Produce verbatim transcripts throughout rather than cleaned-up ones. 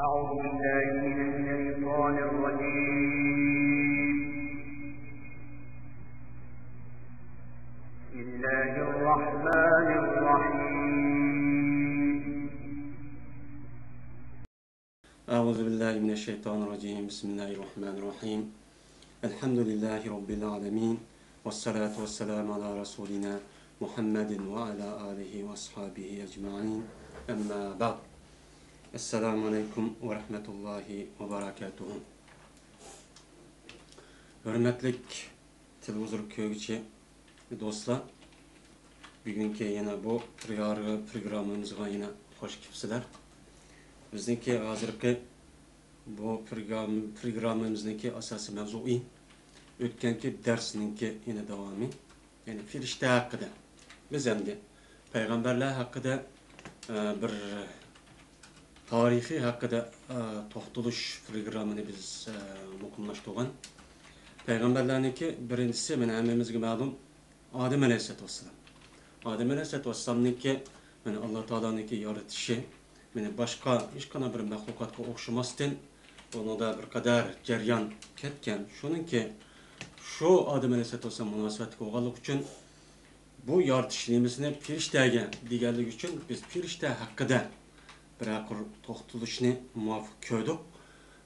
أعوذ بالله من الشيطان الرجيم. بسم الله الرحمن الرحيم. أعوذ بالله من الشيطان الرجيم. بسم الله الرحمن الرحيم. الحمد لله رب العالمين. والصلاة والسلام على رسولنا محمد وعلى آله وأصحابه أجمعين. أما بعد. السلام عليكم ورحمة الله وبركاته. ھۆرمەتلىك تېلېۋىزور كۆرگۈچى دوستلار، بۈگۈنكى يەنە بۇ پروگراممىمىزغا يەنە خوش كېلىپسىلەر. بىزنىڭكى ھازىرقى بۇ پروگرام-، پروگراممىمىزنىڭكى ئاساسىي مەۋزۇيى ئۆتكەنكى دەرسنىڭكى يەنە داۋامى، يەنى پەرىشتە ھەققىدە. بىز ئەمدى پەيغەمبەرلەر ھەققىدە، ئە، بىر تارىخى ھەققىدە، ئە، توختىلىش پروگراممىنى بىز، ئە، مۇقىملاشتۇرغان. پەيغەمبەرلەرنىڭكى بىرىنچىسى، مانا، ھەممىمىزگە مەلۇم، ئادەم ئەلەيھىسسالاتۇ ۋەسسالام. ئادەم ئەلەيھىسسالاتۇ ۋەسسالامنىڭكى، مانا، ئاللا تائالانىڭكى يارىتىشى، مانا، باشقا ھېچقانداق بىر مەخلۇقاتقا ئوخشىماستىن، ئۇنىڭدا بىر قەدەر جەريان كەتكەن. شۇنىڭكى شۇ ئادەم ئەلەيھىسسالاتۇ ۋەسسالام مۇناسىۋەتلىك بولغانلىقى ئۈچۈن، بۇ يارىتىش نېمىسىنى پەرىشتەگە دېگەنلىكى ئۈچۈن، بىز پەرىشتە ھەققىدە بىرەر قۇر توختىلىشنى مۇۋاپىق كۆردۇق.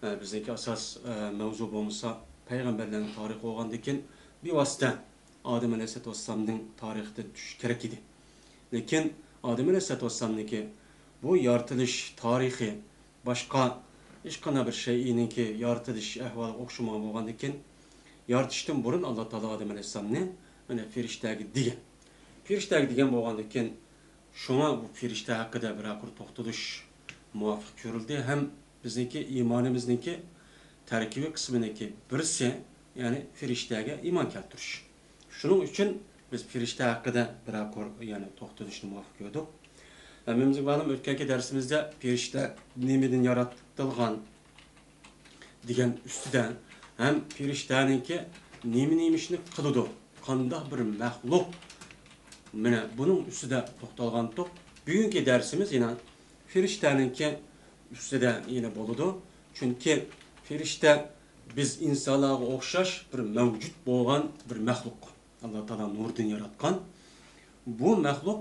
ئە، بىزنىڭكى ئاساس، ئە، مەۋزۇ بولمىسا پەيغەمبەرلەرنىڭ تارىخى بولغاندىكىن، بىۋاسىتە ئادەم ئەلەيھىسسالاتۇ ۋەسسالامنىڭ تارىخىدىن چۈشۈش كېرەك ئىدى. لېكىن ئادەم ئەلەيھىسسالاتۇ ۋەسسالامنىڭكى بۇ يارىتىلىش تارىخى باشقا ھېچقانداق بىر شەيئىنىڭكى يارىتىلىش ئەھۋالىغا ئوخشىمىغان بولغاندىكىن، يارىتىشتىن بۇرۇن ئاللا تائالا ئادەم ئەلەيھىسسالامنى، مانا، پەرىشتەگە دېگەن. پەرىشتەگە دېگەن بولغاندىكىن، شۇڭا بۇ پەرىشتە ھەققىدە بىرەر قۇر توختىلىش مۇۋاپىق كۆرۈلدى ھەم بىزنىڭكى ئىمانىمىزنىڭكى تەركىبىي قىسمىنىڭكى بىرسى، يەنى پەرىشتەگە ئىمان كەلتۈرۈش. شۇنىڭ ئۈچۈن بىز پەرىشتە ھەققىدە بىرەر قۇر، يەنى توختىلىشنى مۇۋاپىق كۆردۇق. ھەممىمىزگە مەلۇم، ئۆتكەنكى دەرسىمىزدە پەرىشتە نېمىدىن ياراتىلغان دېگەن ئۈستىدە ھەم پەرىشتەنىڭكى نېمە-نېمە ئىشنى قىلىدۇ، قانداق بىر مەخلۇق، مانا بۇنىڭ ئۈستىدە توختالغانتۇق. بۈگۈنكى دەرسىمىز يەنە پەرىشتەنىڭكى ئۈستىدە يەنە بولىدۇ. چۈنكى پەرىشتە بىز ئىنسانلارغا ئوخشاش بىر مەۋجۇت بولغان بىر مەخلۇق. ئاللا تائالا نۇردىن ياراتقان. بۇ مەخلۇق،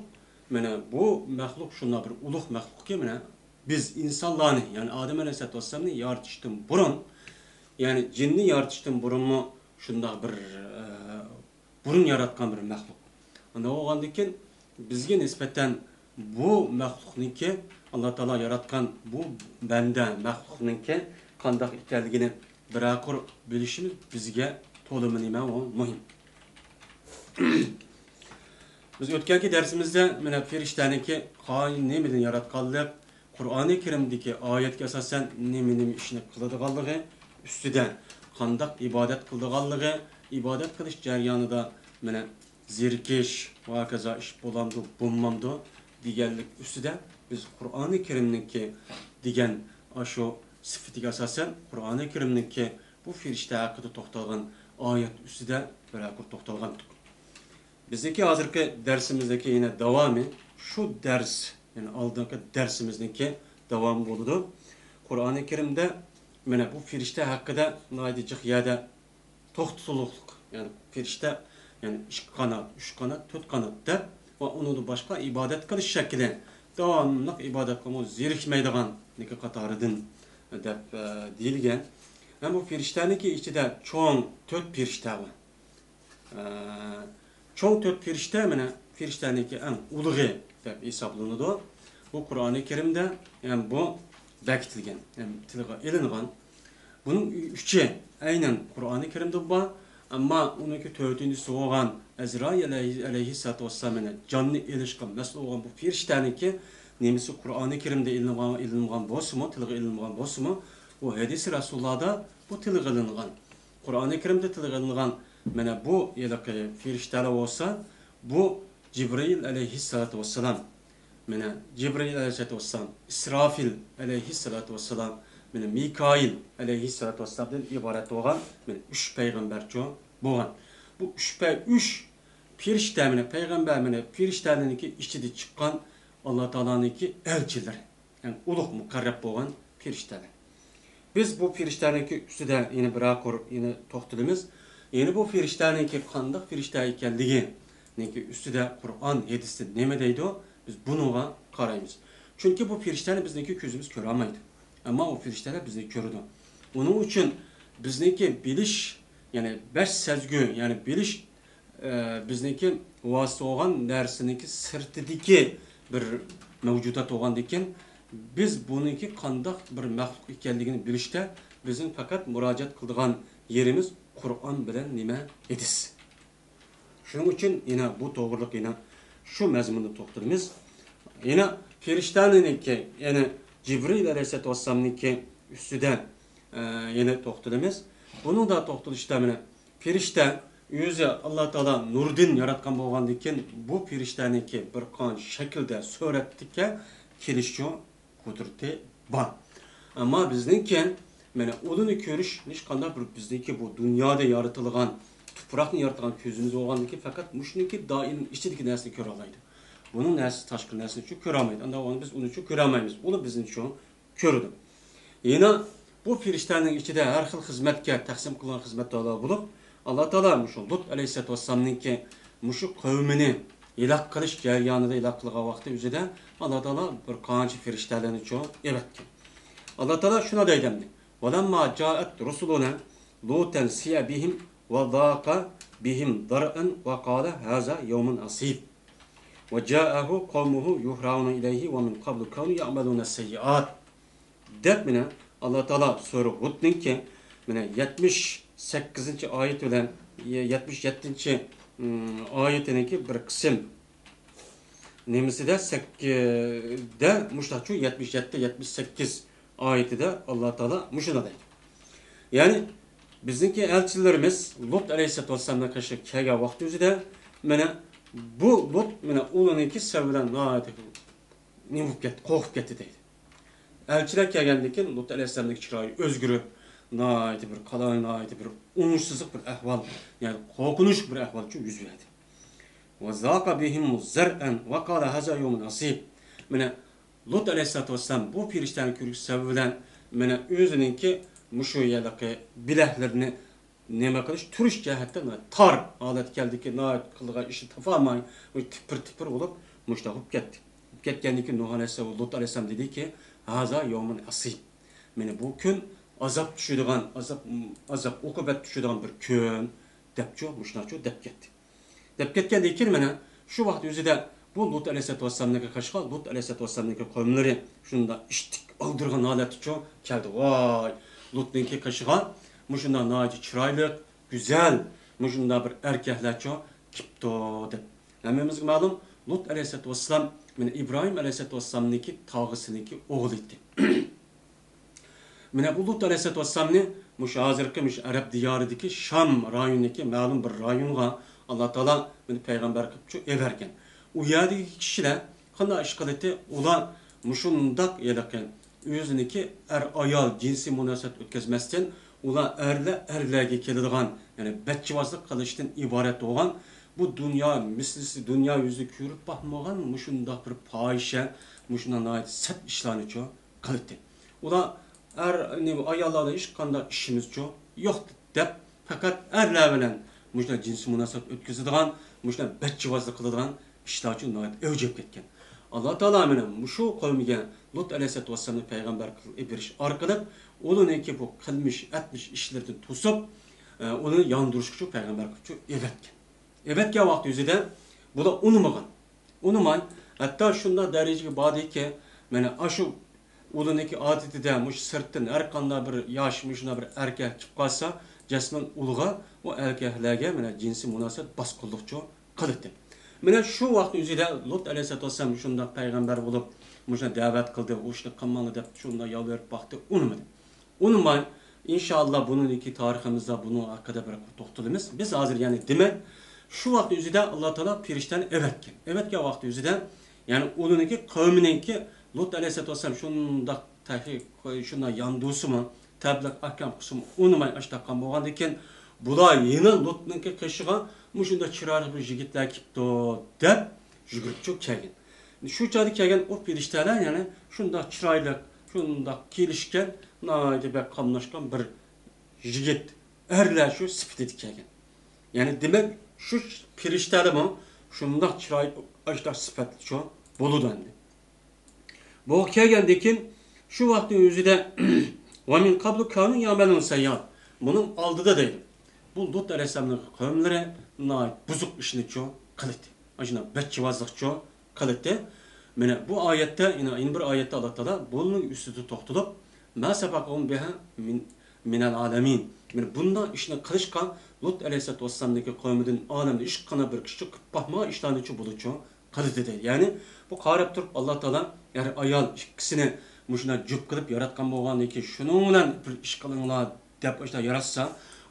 مانا بۇ مەخلۇق شۇنداق بىر ئۇلۇغ مەخلۇقكى، مانا بىز ئىنسانلارنى، يەنى ئادەم ئەلەيھىسسالاتۇ ۋەسسالامنى يارىتىشتىن بۇرۇن، يەنى جىننى يارىتىشتىن بۇرۇنمۇ شۇنداق بىر، ئە، بۇرۇن ياراتقان بىر مەخلۇق. ئانداق بولغاندىكىن، بىزگە نىسبەتەن بۇ مەخلۇقنىڭكى، ئاللا تائالا ياراتقان بۇ بەندە مەخلۇقنىڭكى قانداق ئىكەنلىكىنى بىرەر قۇر بىلىشىمىز بىزگە تولىمۇ نېمە، ئۇ مۇھىم. بىز ئۆتكەنكى دەرسىمىزدە مانا پەرىشتەنىڭكى قايىل نېمىدىن ياراتقانلىق، قۇرئانى كەرىمدىكى ئايەتكە ئاساسەن نېمە-نېمە ئىشنى قىلىدىغانلىقى ئۈستىدە، قانداق ئىبادەت قىلىدىغانلىقى، ئىبادەت قىلىش جەريانىدا مانا زېرىكىش ۋە ھاكازا ئىش بولامدۇ، بولمامدۇ دېگەنلىك ئۈستىدە بىز قۇرئانى كەرىمنىڭكى دېگەن ئاشۇ سۈپىتىگە ئاساسەن قۇرئانى كەرىمنىڭكى بۇ پەرىشتە ھەققىدە توختالغان ئايەت ئۈستىدە بىرەر قۇر توختالغانتۇق. بىزنىڭكى ھازىرقى دەرسىمىزنىڭكى يەنە داۋامى، شۇ دەرس، يەنى ئالدىنقى دەرسىمىزنىڭكى داۋامى بولىدۇ. قۇرئانى كەرىمدە مانا بۇ پەرىشتە ھەققىدە ناھايىتى جىق يەردە توختىلىقلىق، يەنى پەرىشتە، يەنى ئىككى قانات، ئۈچ قانات، تۆت قانات دەپ ۋە ئۇنىڭدىن باشقا ئىبادەت قىلىش شەكلى، داۋاملىق ئىبادەت قىلىشقا زېرىكمەيدىغانلىقى قاتارىدىن دەپ، ئە، دېيىلگەن. ھەم بۇ پەرىشتەنىڭكى ئىچىدە چوڭ تۆت پەرىشتە بار. ئە، چوڭ تۆت پەرىشتە، مانا، پەرىشتەنىڭكى ئەڭ ئۇلۇغى دەپ ھېسابلىنىدۇ. بۇ قۇرئانى كەرىمدە ھەم بۇ بەكىتىلگەن، ھەم تىلغا ئېلىنغان. بۇنىڭ ئۈچى ئەينەن قۇرئانى كەرىمدە بار، ئەمما ئۇنىڭكى تۆتىنچىسى بولغان ئەزرائىل ئەلەيھى-، ئەلەيھىسسالاتۇ ۋەسسالام، يەنى جاننى ئېلىشقا مەسئۇل بولغان بۇ پەرىشتەنىڭكى نېمىسى قۇرئانى كەرىمدە ئېلىنغان، ئېلىنغان بولسىمۇ، تىلغا ئېلىنغان بولسىمۇ، بۇ ھەدىسى رەسۇلۇللاھدا بۇ تىلغا ئېلىنغان. قۇرئانى كەرىمدە تىلغا ئېلىنغان مانا بۇ ھېلىقى پەرىشتەلەر بولسا، بۇ جىبرىئىل ئەلەيھىسسالاتۇ ۋەسسالام، مانا جىبرىئىل ئەلەيھىسسالاتۇ ۋەسسالام، ئىسرافىل ئەلەيھىسسالاتۇ ۋەسسالام، مانا مىكائىل ئەلەيھىسسالاتۇ ۋەسسالامدىن ئىبارەت بولغان مانا ئۈچ پەيغەمبەرچۇ بولغان. بۇ ئۈچ پەي-، ئۈچ پەرىشتە، مانا پەيغەمبەر، مانا پەرىشتەلەرنىڭكى ئىچىدىن چىققان ئاللا تائالانىڭكى ئەلچىلىرى. يەنى ئۇلۇغ مۇقەررەب بولغان پېرىشتەلەر. بىز بۇ پېرىشتەلەرنىڭكى ئۈستىدە يەنە بىرەر قۇر يەنە توختىلىمىز. يەنە بۇ پېرىشتەلەرنىڭكى قانداق پېرىشتە ئىكەنلىكىنىڭكى ئۈستىدە قۇرئان، ھەدىستە نېمە دەيدۇ، بىز بۇنىڭغا قارايمىز. چۈنكى بۇ پېرىشتەلەرنى بىزنىڭكى كۆزىمىز كۆرەلمەيدۇ. ئەمما ئۇ پېرىشتەلەر بىزنى كۆرىدۇ. ئۇنىڭ ئۈچۈن بىزنىڭكى بىلىش، يەنى بەش سەزگۈ، يەنى بىلىش ئە، بىزنىڭكى ۋاسىتە بولغان نەرسىنىڭكى سىرتىدىكى بىر مەۋجۇدات بولغاندىكىن، بىز بۇنىڭكى قانداق بىر مەخلۇق ئىكەنلىكىنى بىلىشتە بىزنىڭ پەقەت مۇراجىئەت قىلىدىغان يېرىمىز قۇرئان بىلەن نېمە؟ ھەدىس. شۇنىڭ ئۈچۈن يەنە بۇ توغرىلىق يەنە شۇ مەزمۇندا توختىلىمىز. يەنە پېرىشتەنىڭكى، يەنى جىبرىل ئەلەيھىسسالاتۇ ۋەسسالامنىڭكى ئۈستىدە، ئە، يەنە توختىلىمىز. بۇنىڭدا توختىلىشتا مانا پېرىشتە ئۆزى ئاللا تائالا نۇردىن ياراتقان بولغاندىكىن، بۇ پېرىشتەنىڭكى بىر قانچە شەكىلدە، سۈرەتتىكى كېلىشچۇ قۇدرىتى بار. ئەمما بىزنىڭكى مانا ئۇلىنى كۆرۈش ھېچقانداق بىر بىزنىڭكى بۇ دۇنيادا يارىتىلغان، تۇپراقنى يارىتىدىغان كۆزىمىز بولغاندىكىن، پەقەت مۇشۇنىڭكى دائىرىنىڭ ئىچىدىكى نەرسىنى كۆرەلەيدۇ. بۇنىڭ نەرسىسى تاشقى نەرسىنى چۈ كۆرەلمەيدۇ. ئانداق بولغاندا بىز ئۇنى چۈ كۆرەلمەيمىز. ئۇلار بىزنى چۈ كۆرىدۇ. يەنە بۇ پېرىشتەنىڭ ئىچىدە ھەر خىل خىزمەتكە تەقسىم قىلغان خىزمەتلەر بولۇپ، ئاللا تائالا مۇشۇ لۇت ئەلەيھىسسالاتۇ ۋەسسالامنىڭكى مۇشۇ قەۋمىنى ھېلاك قىلىش جەريانىدا، ھېلاك قىلغان ۋاقتى ئۆزىدە ئاللا تائالا بىر قانچە پېرىشتەلەرنى چۇ ئەۋەتكەن. ئاللا تائالا شۇنى دەيدۇ ئەمدى: ولما جاءت رسلنا لوطا سيء بهم وضاق بهم ذرعا وقال هذا يوم عصيب وجاءه قومه يهرعون إليه ومن قبل كانوا يعملون السيئات. دەپ، مانا، ئاللا تائالا سۈرە ھۇدنىڭكى، مانا، يەتمىش سەككىزىنچى ئايەت بىلەن يەتمىش يەتتىنچى، ئىم، ئايىتىنىڭكى بىر قىسىم نېمىسىدە، سەككىدە، مۇشۇنداقچۇ، يەتمىش يەتتە، يەتمىش سەككىز ئايىتىدە ئاللا تائالا مۇشۇنداق دەيدۇ. يەنى، بىزنىڭكى ئەلچىلىرىمىز لۇت ئەلەيھىسسالاتۇ ۋەسسالامنىڭ قېشىغا كەلگەن ۋاقتى ئۆزىدە، مانا، بۇ لۇت، مانا، ئۇلىنىڭكى سەۋەبى بىلەن ناھايىتى نېمە بولۇپ كەتتى، قورقۇپ كەتتى دەيدۇ. ئەلچىلەر كەلگەندىن كېيىن لۇت ئەلەيھىسسالامنىڭ چىرايى ئۆزگىرىپ، ناھايىتى بىر قالاي، ناھايىتى بىر ئوڭۇشسىزلىق بىر ئەھۋال، يەنى قورقۇنچلۇق بىر ئەھۋالچۇ يۈز بەردى. وضاق بهم ذرعا وقال هذا يوم عصيب. مانا، لۇت ئەلەيھىسسالاتۇ ۋەسسالام بۇ پېرىشتەنى كۆرۈش سەۋەبى بىلەن، مانا، ئۆزىنىڭكى مۇشۇ يەردىكى بىلەكلىرىنى نېمە قىلىش، تۇرۇش جەھەتتە تار ھالەتكە كەلدىكى، ناھايىتى قىلىدىغان ئىشنى تاپالماي، تىپىر-تىپىر بولۇپ، مۇشۇنداق بولۇپ كەتتى. بولۇپ كەتكەندىن كېيىن نۇھ ئەلەيھىسسالام، لۇت ئەلەيھىسسالام دېدىكى، ھازا يومۇن ئەسىب. مانا بۇ كۈن ئازاب چۈشىدىغان، ئازاب، ئازاب، ئوقۇبەت چۈشىدىغان بىر كۈن، دەپچۇ، مۇشۇنداقچۇ دەپ كەتتى. دەپ كەتكەندىن كېيىن، مانا شۇ ۋاقىت ئۆزىدە بۇ لۇت ئەلەيھىسسالاتۇ ۋەسسالامنىڭكى قېشىغا، لۇت ئەلەيھىسسالاتۇ ۋەسسالامنىڭكى قەۋملىرى شۇنداق ئىشتىك ئالدۇرغان ھالەتتىچۇ كەلدى. ۋاي، لۇتنىڭكى قېشىغا مۇشۇنداق ناھايىتى چىرايلىق، گۈزەل، مۇشۇنداق بىر ئەركەكلەرچۇ كېپتۇ دەپ. ھەممىمىزگە مەلۇم، لۇت ئەلەيھىسسالاتۇ ۋەسسالام مانا ئىبراھىم ئەلەيھىسسالاتۇ ۋەسسالامنىڭكى تاغىسىنىڭكى ئوغلى ئىدى. مانا بۇ لۇت ئەلەيھىسسالاتۇ ۋەسسالامنى مۇشۇ ھازىرقى مۇشۇ ئەرەب دىيارىدىكى شام رايونىدىكى مەلۇم بىر رايونغا ئاللا تائالا مانا پەيغەمبەر قىلىپچۇ ئېۋەرگەن. ئۇ يەردىكى كىشىلەر قانداق ئىش قىلىتى؟ ئۇلار مۇشۇنداق ھېلىقى ئۆزىنىڭكى ئەر-ئايال جىنسىي مۇناسىۋەت ئۆتكۈزمەستىن، ئۇلار ئەرلەر ئەرلەرگە كېلىدىغان، يەنى بەچچىۋازلىق قىلىشتىن ئىبارەت بولغان، بۇ دۇنيا مىسلىسى، دۇنيا يۈزى كۆرۈپ باقمىغان مۇشۇنداق بىر پاھىشە، مۇشۇنداق ناھايىتى سەت ئىشلارنىچۇ قىلدى. ئۇلار ئەر، نېمە، ئاياللار بىلەن ھېچقانداق ئىشىمىزچۇ يوق دەپ، پەقەت ئەرلەر بىلەن مۇشۇنداق جىنسىي مۇناسىۋەت ئۆتكۈزىدىغان، مۇشۇنداق بەچچىۋازلىق قىلىدىغان ئىشلارچۇ ناھايىتى ئەۋج ئېلىپ كەتكەن. ئاللا تائالا مانا مۇشۇ قەۋمىگە لۇت ئەلەيھىسسالاتۇ ۋەسسالامنى پەيغەمبەر قىلىپ ئېبېرىش ئارقىلىق ئۇلىنىڭكى بۇ قىلمىش، ئەتمىش ئىشلىرىدىن توسۇپ، ئە، ئۇنى ياندۇرۇشقىچۇ پەيغەمبەر قىلىپچۇ ئېۋەتكەن. ئەۋەتكەن ۋاقتى ئۆزىدە بۇلار ئۇنىمىغان. ئۇنىماي، ھەتتا شۇنداق دەرىجىگە باردىكى، مانا ئاشۇ ئۇلىنىڭكى ئادىتىدە مۇشۇ سىرتتىن ھەر قانداق بىر ياش، مۇشۇنداق بىر ئەركەك كېلىپ قالسا، جەزمەن ئۇلىغا ئۇ ئەركەكلەرگە مانا جىنسىي مۇناسىۋەت باسقۇنلۇقچۇ قىلىتتى. مانا شۇ ۋاقىت ئۆزىدە لۇت ئەلەيھىسسالاتۇ ۋەسسالام شۇنداق پەيغەمبەر بولۇپ، مۇشۇنداق دەۋەت قىلدى، ئۇ ئىشنى قىلماڭلار دەپ شۇنداق يالۋۇرۇپ باقتى، ئۇنىمىدى. ئۇنىماي، ئىنشائاللا، بۇنىڭدىكى تارىخىمىزدا بۇنىڭ ھەققىدە بىر توختىلىمىز. بىز ھازىر يەنى دېمەك، شۇ ۋاقىت ئۆزىدە ئاللا تائالا پېرىشتەنى ئەۋەتكەن. ئەۋەتكەن ۋاقىت ئۆزىدە، يەنى ئۇلىنىڭكى قەۋمىنىڭكى لۇت ئەلەيھىسسالاتۇ ۋەسسالام شۇنداق تەھقىق، شۇنداق ياندۇرسىمۇ، تەبلىغ ئەھكام قىلسىمۇ ئۇنىماي ئاشتاق قان بولغاندىكىن، بۇلار يەنە لۇتنىڭكى قېشىغا مۇشۇنداق چىرايلىق بىر يىگىتلەر كېپتۇ دەپ يۈگۈرۈپچۇ كەلگەن. شۇ چاغدا كەلگەن ئۇ پېرىشتەلەر يەنە شۇنداق چىرايلىق، شۇنداق كېلىشكەن، ناھايىتى بەك قاملاشقان بىر يىگىت، ئەرلەر شۇ سۈپىتىدە كەلگەن. يەنى دېمەك، شۇ پېرىشتەلەرمۇ شۇنداق چىرايلىق، ئاشۇنداق سۈپەتلىك شۇ بولىدۇ ئەمدى. بۇ كەلگەندىن كېيىن شۇ ۋاقىتنىڭ ئۆزىدە، «ومن قبل كانوا يعملون السيئات». بۇنىڭ ئالدىدا دەيدۇ، بۇ لۇت ئەلەيھىسسالامنىڭ قەۋملىرى ناھايىتى بۇزۇق ئىشنىچۇ قىلىدۇ. ئاشۇنداق بەچچىۋازلىقچۇ قىلىدۇ. مانا بۇ ئايەتتە، يەنە، يەنە بىر ئايەتتە ئاللا تائالا بۇنىڭ ئۈستىدە توختىلىپ، «ما سبقهم بها من، من العالمين». مانا بۇنداق ئىشنى قىلىشقا لۇت ئەلەيھىسسالاتۇ ۋەسسالامنىڭكى قەۋمىدىن ئالەمدە ھېچقانداق بىر كىشى قىلىپ باقمىغان ئىشلارنىچۇ بۇلىچۇ قىلدى دەيدۇ. يەنى بۇ قاراپ تۇرۇپ ئاللا تائالا ئەر ئايال ئىككىسىنى مۇشۇنداق جۈپ قىلىپ ياراتقان بولغاندىكىن، شۇنىڭ بىلەن بىر ئىش قىلىڭلار دەپ ئاشۇنداق ياراتسا،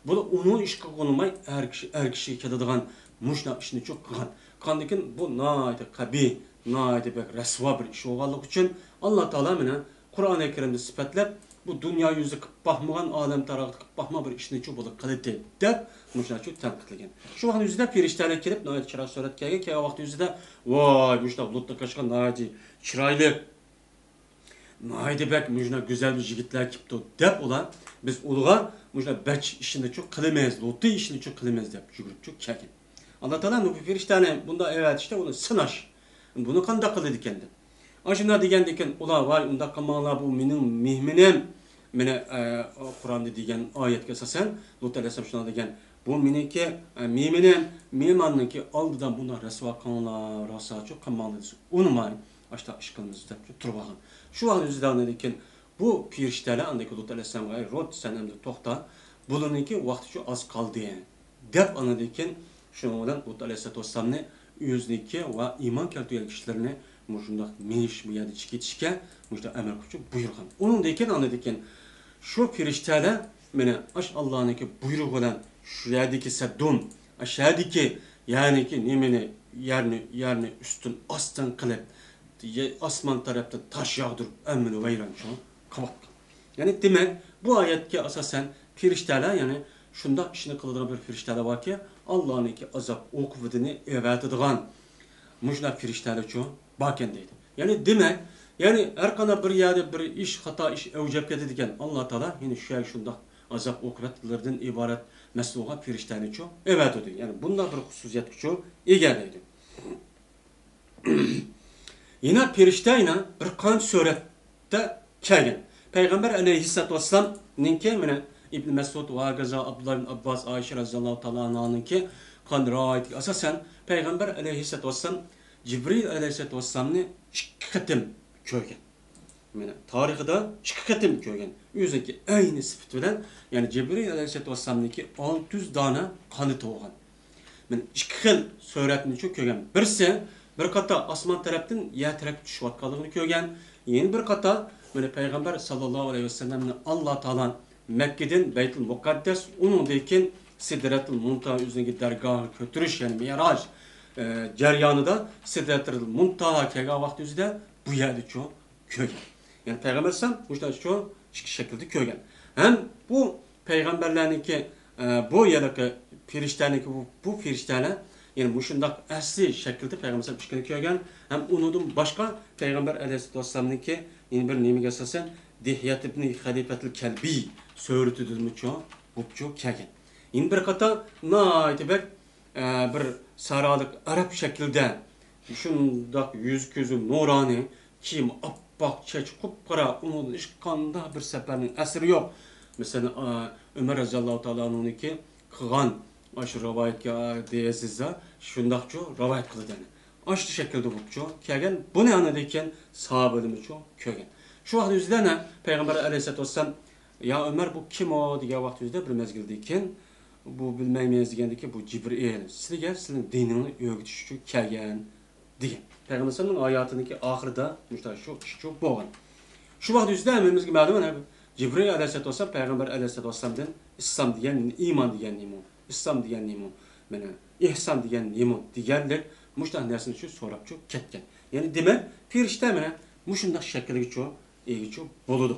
بۇ ئۇنىڭ ئىش قىلغىنىماي ئەر كىشى، ئەر كىشىگە كېلىدىغان مۇشۇنداق ئىشنىچۇ قىلغان. قىلغاندىكىن بۇ ناھايىتى قەبىھ، ناھايىتى بەك رەسۋا بىر ئىش بولغانلىقى ئۈچۈن ئاللا تائالا مانا قۇرئانى كەرىمدە سۈپەتلەپ، بۇ دۇنيا يۈزىدە قىلىپ باقمىغان، ئالەم تارىخىدا قىلىپ باقمىغان بىر ئىشنىچۇ بۇلار قىلدى دەپ مۇشۇنداقچۇ تەنقىدلىگەن. شۇ ۋاقىتنىڭ ئۆزىدە پېرىشتەلەر كېلىپ ناھايىتى چىرايلىق سۈرەتكە كەلگەن. كەلگەن ۋاقىتنىڭ ئۆزىدە، ۋاي، مۇشۇنداق لۇتنى قاچقان ناھايىتى چىرايلىق، ناھايىتى بەك مۇشۇنداق گۈزەل بىر يىگىتلەر كېپتۇ دەپ ئۇلار، بىز ئۇلارغا مۇشۇنداق بەچچە ئىشنىچۇ قىلىمىز، لۇتى ئىشنىچۇ قىلىمىز دەپ يۈگۈرۈپچۇ كەلگەن. ئاللا تائالا بۇ پېرىشتەنى بۇنداق ئەۋەتىشتە ئۇنى سىناش. بۇنى قانداق قىلىدىكەن دەپ. ئاشۇنداق دېگەندىكىن ئۇلار، ۋاي، ئۇنداق قىلماڭلار، بۇ مېنىڭ مېھمىنىم. مانا، ئە، قۇرئاندا دېگەن ئايەتكە ئاساسەن، لۇت ئەلەيھىسسالام شۇنداق دېگەن، بۇ مېنىڭكى، ئە، مېھمىنىم، مېھماننىڭكى ئالدىدا بۇنداق رەسۋا قىلماڭلار، راساچۇ قىلماڭلار دېسە، ئۇنىماي، ئاشۇنداق ئىش قىلىمىز دەپ تۇرۇۋالغان. شۇ ۋاقىت ئۆزىدە ئاندىن كېيىن بۇ پېرىشتەلەر ئاندىن كېيىن لۇت ئەلەيھىسسالامغا، ئەي لۇت، سەن ئەمدى توختا، بۇلارنىڭكى ۋاقتىچۇ ئاز قالدى دەپ، ئاندىن كېيىن شۇنىڭ بىلەن لۇت ئەلەيھىسسالاتۇ ۋەسسالامنى ئۆزىنىڭكى ۋە ئىمان كەلتۈرگەن كىشىلىرىنى مۇشۇنداق مېڭىش، بۇ يەردىن چىقىپ كېتىشكە مۇشۇنداق ئەمر قىلىپچۇ بۇيرۇغان. ئۇنىڭدىن كېيىن، ئاندىن كېيىن شۇ پېرىشتەلەر مانا ئاشۇ ئاللانىڭكى بۇيرۇقى بىلەن شۇ يەردىكى سەددۇم، ئاشۇ يەردىكى، يەنىكى نېمىنى، يەرنى، يەرنى ئۈستۈن ئاستىن قىلىپ، ئاسمان تەرەپتىن تاش ياغدۇرۇپ، ھەممىنى ۋەيرانچۇ قىلىۋاتقان. يەنى دېمەك، بۇ ئايەتكە ئاساسەن پېرىشتەلەر، يەنى شۇنداق ئىشنى قىلىدىغان بىر پېرىشتەلەر باركى، ئاللانىڭكى ئازاب ئوقۇبىتىنى ئەۋەتىدىغان مۇشۇنداق پېرىشتەلەرچۇ باركەن دەيدۇ. يەنى دېمەك، يەنى ھەر قانداق بىر يەردە بىر ئىش، خاتا ئىش ئەۋج ئېلىپ كېتىدىكەن، ئاللا تائالا يەنى شۇ يەرگە شۇنداق ئازاب ئوقۇبەتلىرىدىن ئىبارەت مەسئۇل بولغان پېرىشتەنىچۇ ئەۋەتىدۇ. يەنى بۇنداق بىر خۇسۇسىيەتكىچۇ ئىگە دەيدۇ. يەنە پېرىشتە يەنە بىر قانچە سۈرەتتە كەلگەن. پەيغەمبەر ئەلەيھىسسالاتۇ ۋەسسالامنىڭكى، مانا، ئىبن مەسئۇد ۋە ھاكازا ئابدۇللا ئىبن ئابباس، ئائىشە رەزىياللاھۇ تائالا ئانھانىڭكى قىلغان رىۋايىتىگە ئاساسەن، پەيغەمبەر ئەلەيھىسسالاتۇ ۋەسسالام جىبرىئىل ئەلەيھىسسالاتۇ ۋەسسالامنى ئىككى قېتىم كۆرگەن. مانا، تارىخىدا ئىككى قېتىم كۆرگەن. ئۆزىنىڭكى ئەينى سۈپىتى بىلەن، يەنى جىبرىئىل ئەلەيھىسسالاتۇ ۋەسسالامنىڭكى ئالتە يۈز دانە قانىتى بولغان. مانا ئىككى خىل سۈرەتنىچۇ كۆرگەن. بىرسى، بىر قاتا ئاسمان تەرەپتىن يەر تەرەپكە چۈشۈۋاتقانلىقىنى كۆرگەن. يەنە بىر قاتا، مانا پەيغەمبەر ساللاللاھۇ ئەلەيھى ۋەسەللەمنى ئاللا تائالا مەككىدىن بەيتۇل مۇقەددەس، ئۇنىڭدىن كېيىن سىدرەتۇل مۇنتاھا ئۆزىنىڭكى دەرگاھىغا كۆتۈرۈش، يەنى مىئراج، ئە، جەريانىدا سىدرەتۇل مۇنتاھا كەلگەن ۋاقتى ئۆزىدە بۇ يەردىچۇ كۆرگەن. يەنى پەيغەمبەر ئەلەيھىسسالام مۇشۇنداق شۇ ئىككى شەكىلدە كۆرگەن. ھەم بۇ پەيغەمبەرلەرنىڭكى، ئە، بۇ يەرلىكى پېرىشتەنىڭكى بۇ، بۇ پېرىشتەلەر، يەنى مۇشۇنداق ئەسلى شەكىلدە پەيغەمبەر ئەلەيھىسسالام ئىككىنى كۆرگەن. ھەم ئۇنىڭدىن باشقا پەيغەمبەر ئەلەيھىسسالاتۇ ۋەسسالامنىڭكى يەنە بىر نېمىگە ئاساسەن، دىھيەت ئىبنى خەلىپەتىل كەلبى سۈرىتىدىنمۇچۇ بوپچۇ كەلگەن. يەنە بىر قاتار ناھايىتى بەك ئە، بىر سەھرالىق ئەرەب شەكلىدە، شۇنداق يۈز كۆزى نۇرانىي، كىيىمى ئاپئاق، چېچى قۇپقارا، ئۇنىڭدىن ھېچقانداق بىر سەپەرنىڭ ئەسىرى يوق. مەسىلەن، ئە، ئۆمەر رەزىياللاھۇ تائالا ئانھۇنىڭكى قىلغان ئاشۇ رىۋايەتكە، ئە، دېيەسىز، شۇنداقچۇ رىۋايەت قىلىدۇ. ئاشۇ شەكىلدە بوپچۇ كەلگەن. بۇنى ئاندىن كېيىن ساھابىلىرىمىزچۇ كۆرگەن. شۇ ۋاقىت ئۆزىدە پەيغەمبەر ئەلەيھىسسالاتۇ ۋەسسالام، يا ئۆمەر، بۇ كىم ئۇ؟ دېگەن ۋاقتىمىزدا بىر مەزگىلدىن كېيىن، بۇ بىلمەيمىز دېگەندىكىن، بۇ جىبرىئىل، سىلىگە سىلىنىڭ دىنىڭنى ئۆگىتىش ئۈچۈن كەلگەن دېگەن. پەيغەمبەر ئەلەيھىسسالامنىڭ ھاياتىدىكى ئاخىرىدا مۇشۇنداق شۇ ئىشچۇ بولغان. شۇ ۋاقىت ئۆزىدە ھەممىمىزگە مەلۇم، مانا، جىبرىئىل ئەلەيھىسسالاتۇ ۋەسسالام پەيغەمبەر ئەلەيھىسسالاتۇ ۋەسسالامدىن ئىسلام دېگەن، ئىمان دېگەن نېمە؟ ئىسلام دېگەن نېمە؟ مانا، ئېھسان دېگەن نېمە؟ دېگەنلىك مۇشۇنداق نەرسىنى شۇ سوراپچۇ كەتكەن. يەنى دېمەك، پېرىشتە مانا مۇشۇنداق شەكىلگىچۇ ئىگىچۇ بولىدۇ.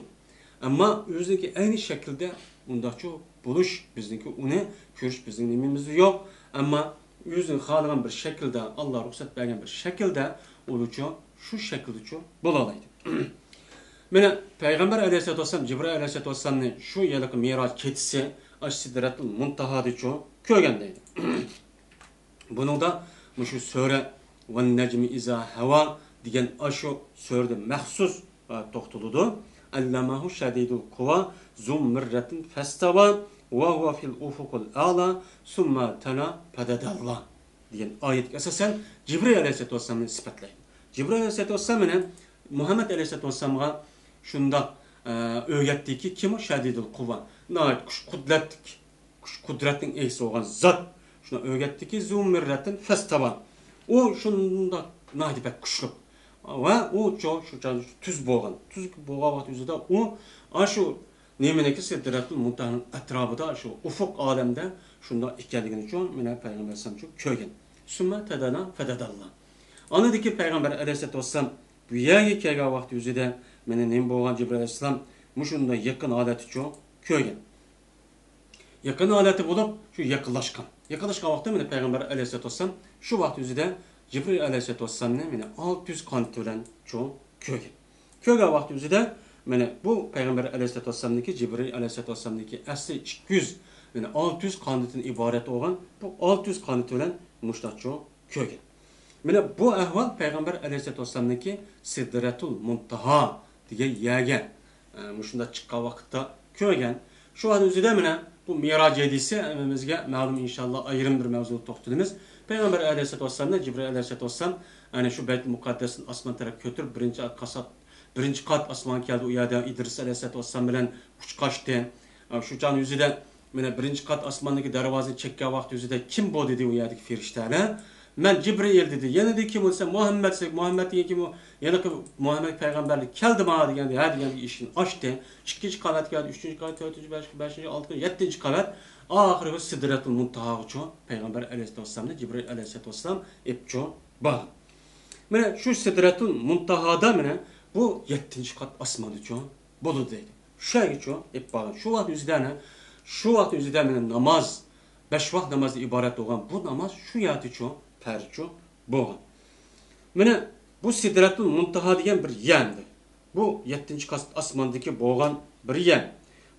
ئەمما ئۆزىنىڭكى ئەينى شەكلىدە ئۇنداقچۇ بولۇش، بىزنىڭكى ئۇنى كۆرۈش بىزنىڭ نېمىمىزدە يوق. ئەمما ئۆزىنىڭ خالىغان بىر شەكىلدە، ئاللا رۇخسەت بەرگەن بىر شەكىلدە ئۇلىچۇ شۇ شەكىلدىچۇ بولالايدۇ. مانا پەيغەمبەر ئەلەيھىسسالاتۇ ۋەسسالام جىبرىئىل ئەلەيھىسسالاتۇ ۋەسسالامنى شۇ ھېلىقى مىراج كېچىسى ئاشۇ سىدرەتۇل مۇنتاھادا چۇ كۆرگەن دەيدۇ. بۇنىڭدا مۇشۇ سۈرە ۋەن نەجمى ئىزا ھەۋا دېگەن ئاشۇ سۈرىدە مەخسۇس، ئە، توختىلىدۇ. ئەللەمەھۇ شەدىدۇل قۇۋا زۇ مىررەتىن فەستەۋا ۋە ھۇۋە فىل ئۇفۇقىل ئەلا سۇممە تەلا فەدەدەللا دېگەن ئايەتكە ئاساسەن جىبرىئىل ئەلەيھىسسالاتۇ ۋەسسالامنى سۈپەتلەيدۇ. جىبرىئىل ئەلەيھىسسالاتۇ ۋەسسالام مانا مۇھەممەد ئەلەيھىسسالاتۇ ۋەسسالامغا شۇنداق، ئە، ئۆگەتتىكى، كىم ئۇ؟ شەدىدۇل قۇۋا. ناھايىتى كۈچ قۇدرەتلىك، كۈچ قۇدرەتنىڭ ئىگىسى بولغان زات. شۇنداق ئۆگەتتىكى، زۇ مىررەتىن فەستەۋا. ئۇ شۇنداق ناھايىتى بەك كۈچلۈك. ۋە ئۇ چۇ، شۇ چاغدا تۈز بولغان. تۈز بولغان ۋاقىت ئۆزىدە ئۇ ئاشۇ نېمىنىڭكى سىدرەتۇل مۇنتاھانىڭ ئەتراپىدا شۇ ئۇفۇق ئالەمدە شۇنداق ئىكەنلىكىنى چۇ، مانا پەيغەمبەر ئەلەيھىسسالام چۇ كۆرگەن. سۈممە تەدەنا فەدەدەللا. ئاندىن كېيىن پەيغەمبەر ئەلەيھىسسالاتۇ ۋەسسالام بۇ يەرگە كەلگەن ۋاقتى ئۆزىدە مانا نېمە بولغان؟ جىبرىئىل ئەلەيھىسسالام مۇشۇنداق يېقىن ھالەتتە چۇ كۆرگەن. يېقىن ھالەتتە بولۇپ، شۇ يېقىنلاشقان. يېقىنلاشقان ۋاقتىدا مانا پەيغەمبەر ئەلەيھىسسالاتۇ ۋەسسالام شۇ ۋاقىت ئۆزىدە جىبرىئىل ئەلەيھىسسالاتۇ ۋەسسالامنى مانا ئالتە يۈز قانىتى بىلەن چۇ كۆرگەن. كۆرگەن ۋاقتى ئۆزىدە مانا بۇ پەيغەمبەر ئەلەيھىسسالاتۇ ۋەسسالامنىڭكى، جىبرىئىل ئەلەيھىسسالاتۇ ۋەسسالامنىڭكى ئەسلى ئىككى يۈز، مانا ئالتە يۈز قانىتىدىن ئىبارەت بولغان بۇ ئالتە يۈز قانىتى بىلەن مۇشۇنداق چۇ كۆرگەن. مانا بۇ ئەھۋال پەيغەمبەر ئەلەيھىسسالاتۇ ۋەسسالامنىڭكى سىدرەتۇل مۇنتاھا دېگەن يەرگە، ئە، مۇشۇنداق چىققان ۋاقىتتا كۆرگەن. شۇ ۋاقىت ئۆزىدە مانا بۇ مىراج ھەدىسى ھەممىمىزگە مەلۇم، ئىنشاللا ئايرىم بىر مەۋزۇدا توختىلىمىز. پەيغەمبەر ئەلەيھىسسالاتۇ ۋەسسالامنى جىبرىئىل ئەلەيھىسسالاتۇ ۋەسسالام ئەنە شۇ بەيتۇل مۇقەددەستىن ئاسمان تەرەپ كۆتۈرۈپ، بىرىنچى قات، بىرىنچى قات ئاسمانغا كەلدى. ئۇ يەردە ئىدرىس ئەلەيھىسسالاتۇ ۋەسسالام بىلەن ئۇچقاچتى. شۇ چاغنىڭ ئۆزىدە مانا بىرىنچى قات ئاسماندىكى دەرۋازىنى چەككەن ۋاقىت ئۆزىدە كىم بۇ دېدى ئۇ يەردىكى پەرىشتەلەر. مەن جىبرىئىل دېدى. يەنە دېدى كىم بولسا مۇھەممەد، مۇھەممەد دېگەن كىم ئۇ؟ يەنە مۇھەممەد پەيغەمبەرلىك كەلدىما دېگەندە ھە دېگەندە ئىشىكنى ئاچتى. ئىككىنچى قەۋەتكە كەلدى، ئۈچىنچى قەۋەت، تۆتىنچى، بەشىنچى، ئالتىنچى، يەتتىنچى قەۋەت. ئاخىرى بۇ سىدرەتۇل مۇنتاھاغىچۇ پەيغەمبەر ئەلەيھىسسالامنى جىبرىئىل ئەلەيھىسسالام ئېپچۇ بارغان. مانا شۇ سىدرەتۇل مۇنتاھادا مانا بۇ يەتتىنچى قات ئاسماندىچۇ بولىدۇ دەيدۇ. شۇ يەرگىچۇ ئېلىپ بارغان. شۇ ۋاقىت ئۆزىدە ئەنە، شۇ ۋاقىت ئۆزىدە مانا ناماز، بەش ۋاق نامازدىن ئىبارەت بولغان بۇ ناماز شۇ يەردىچۇ پەرزچۇ بولغان. مانا بۇ سىدرەتۇل مۇنتاھا دېگەن بىر يەر ئىدى. بۇ يەتتىنچى قات ئاسماندىكى بولغان بىر يەر.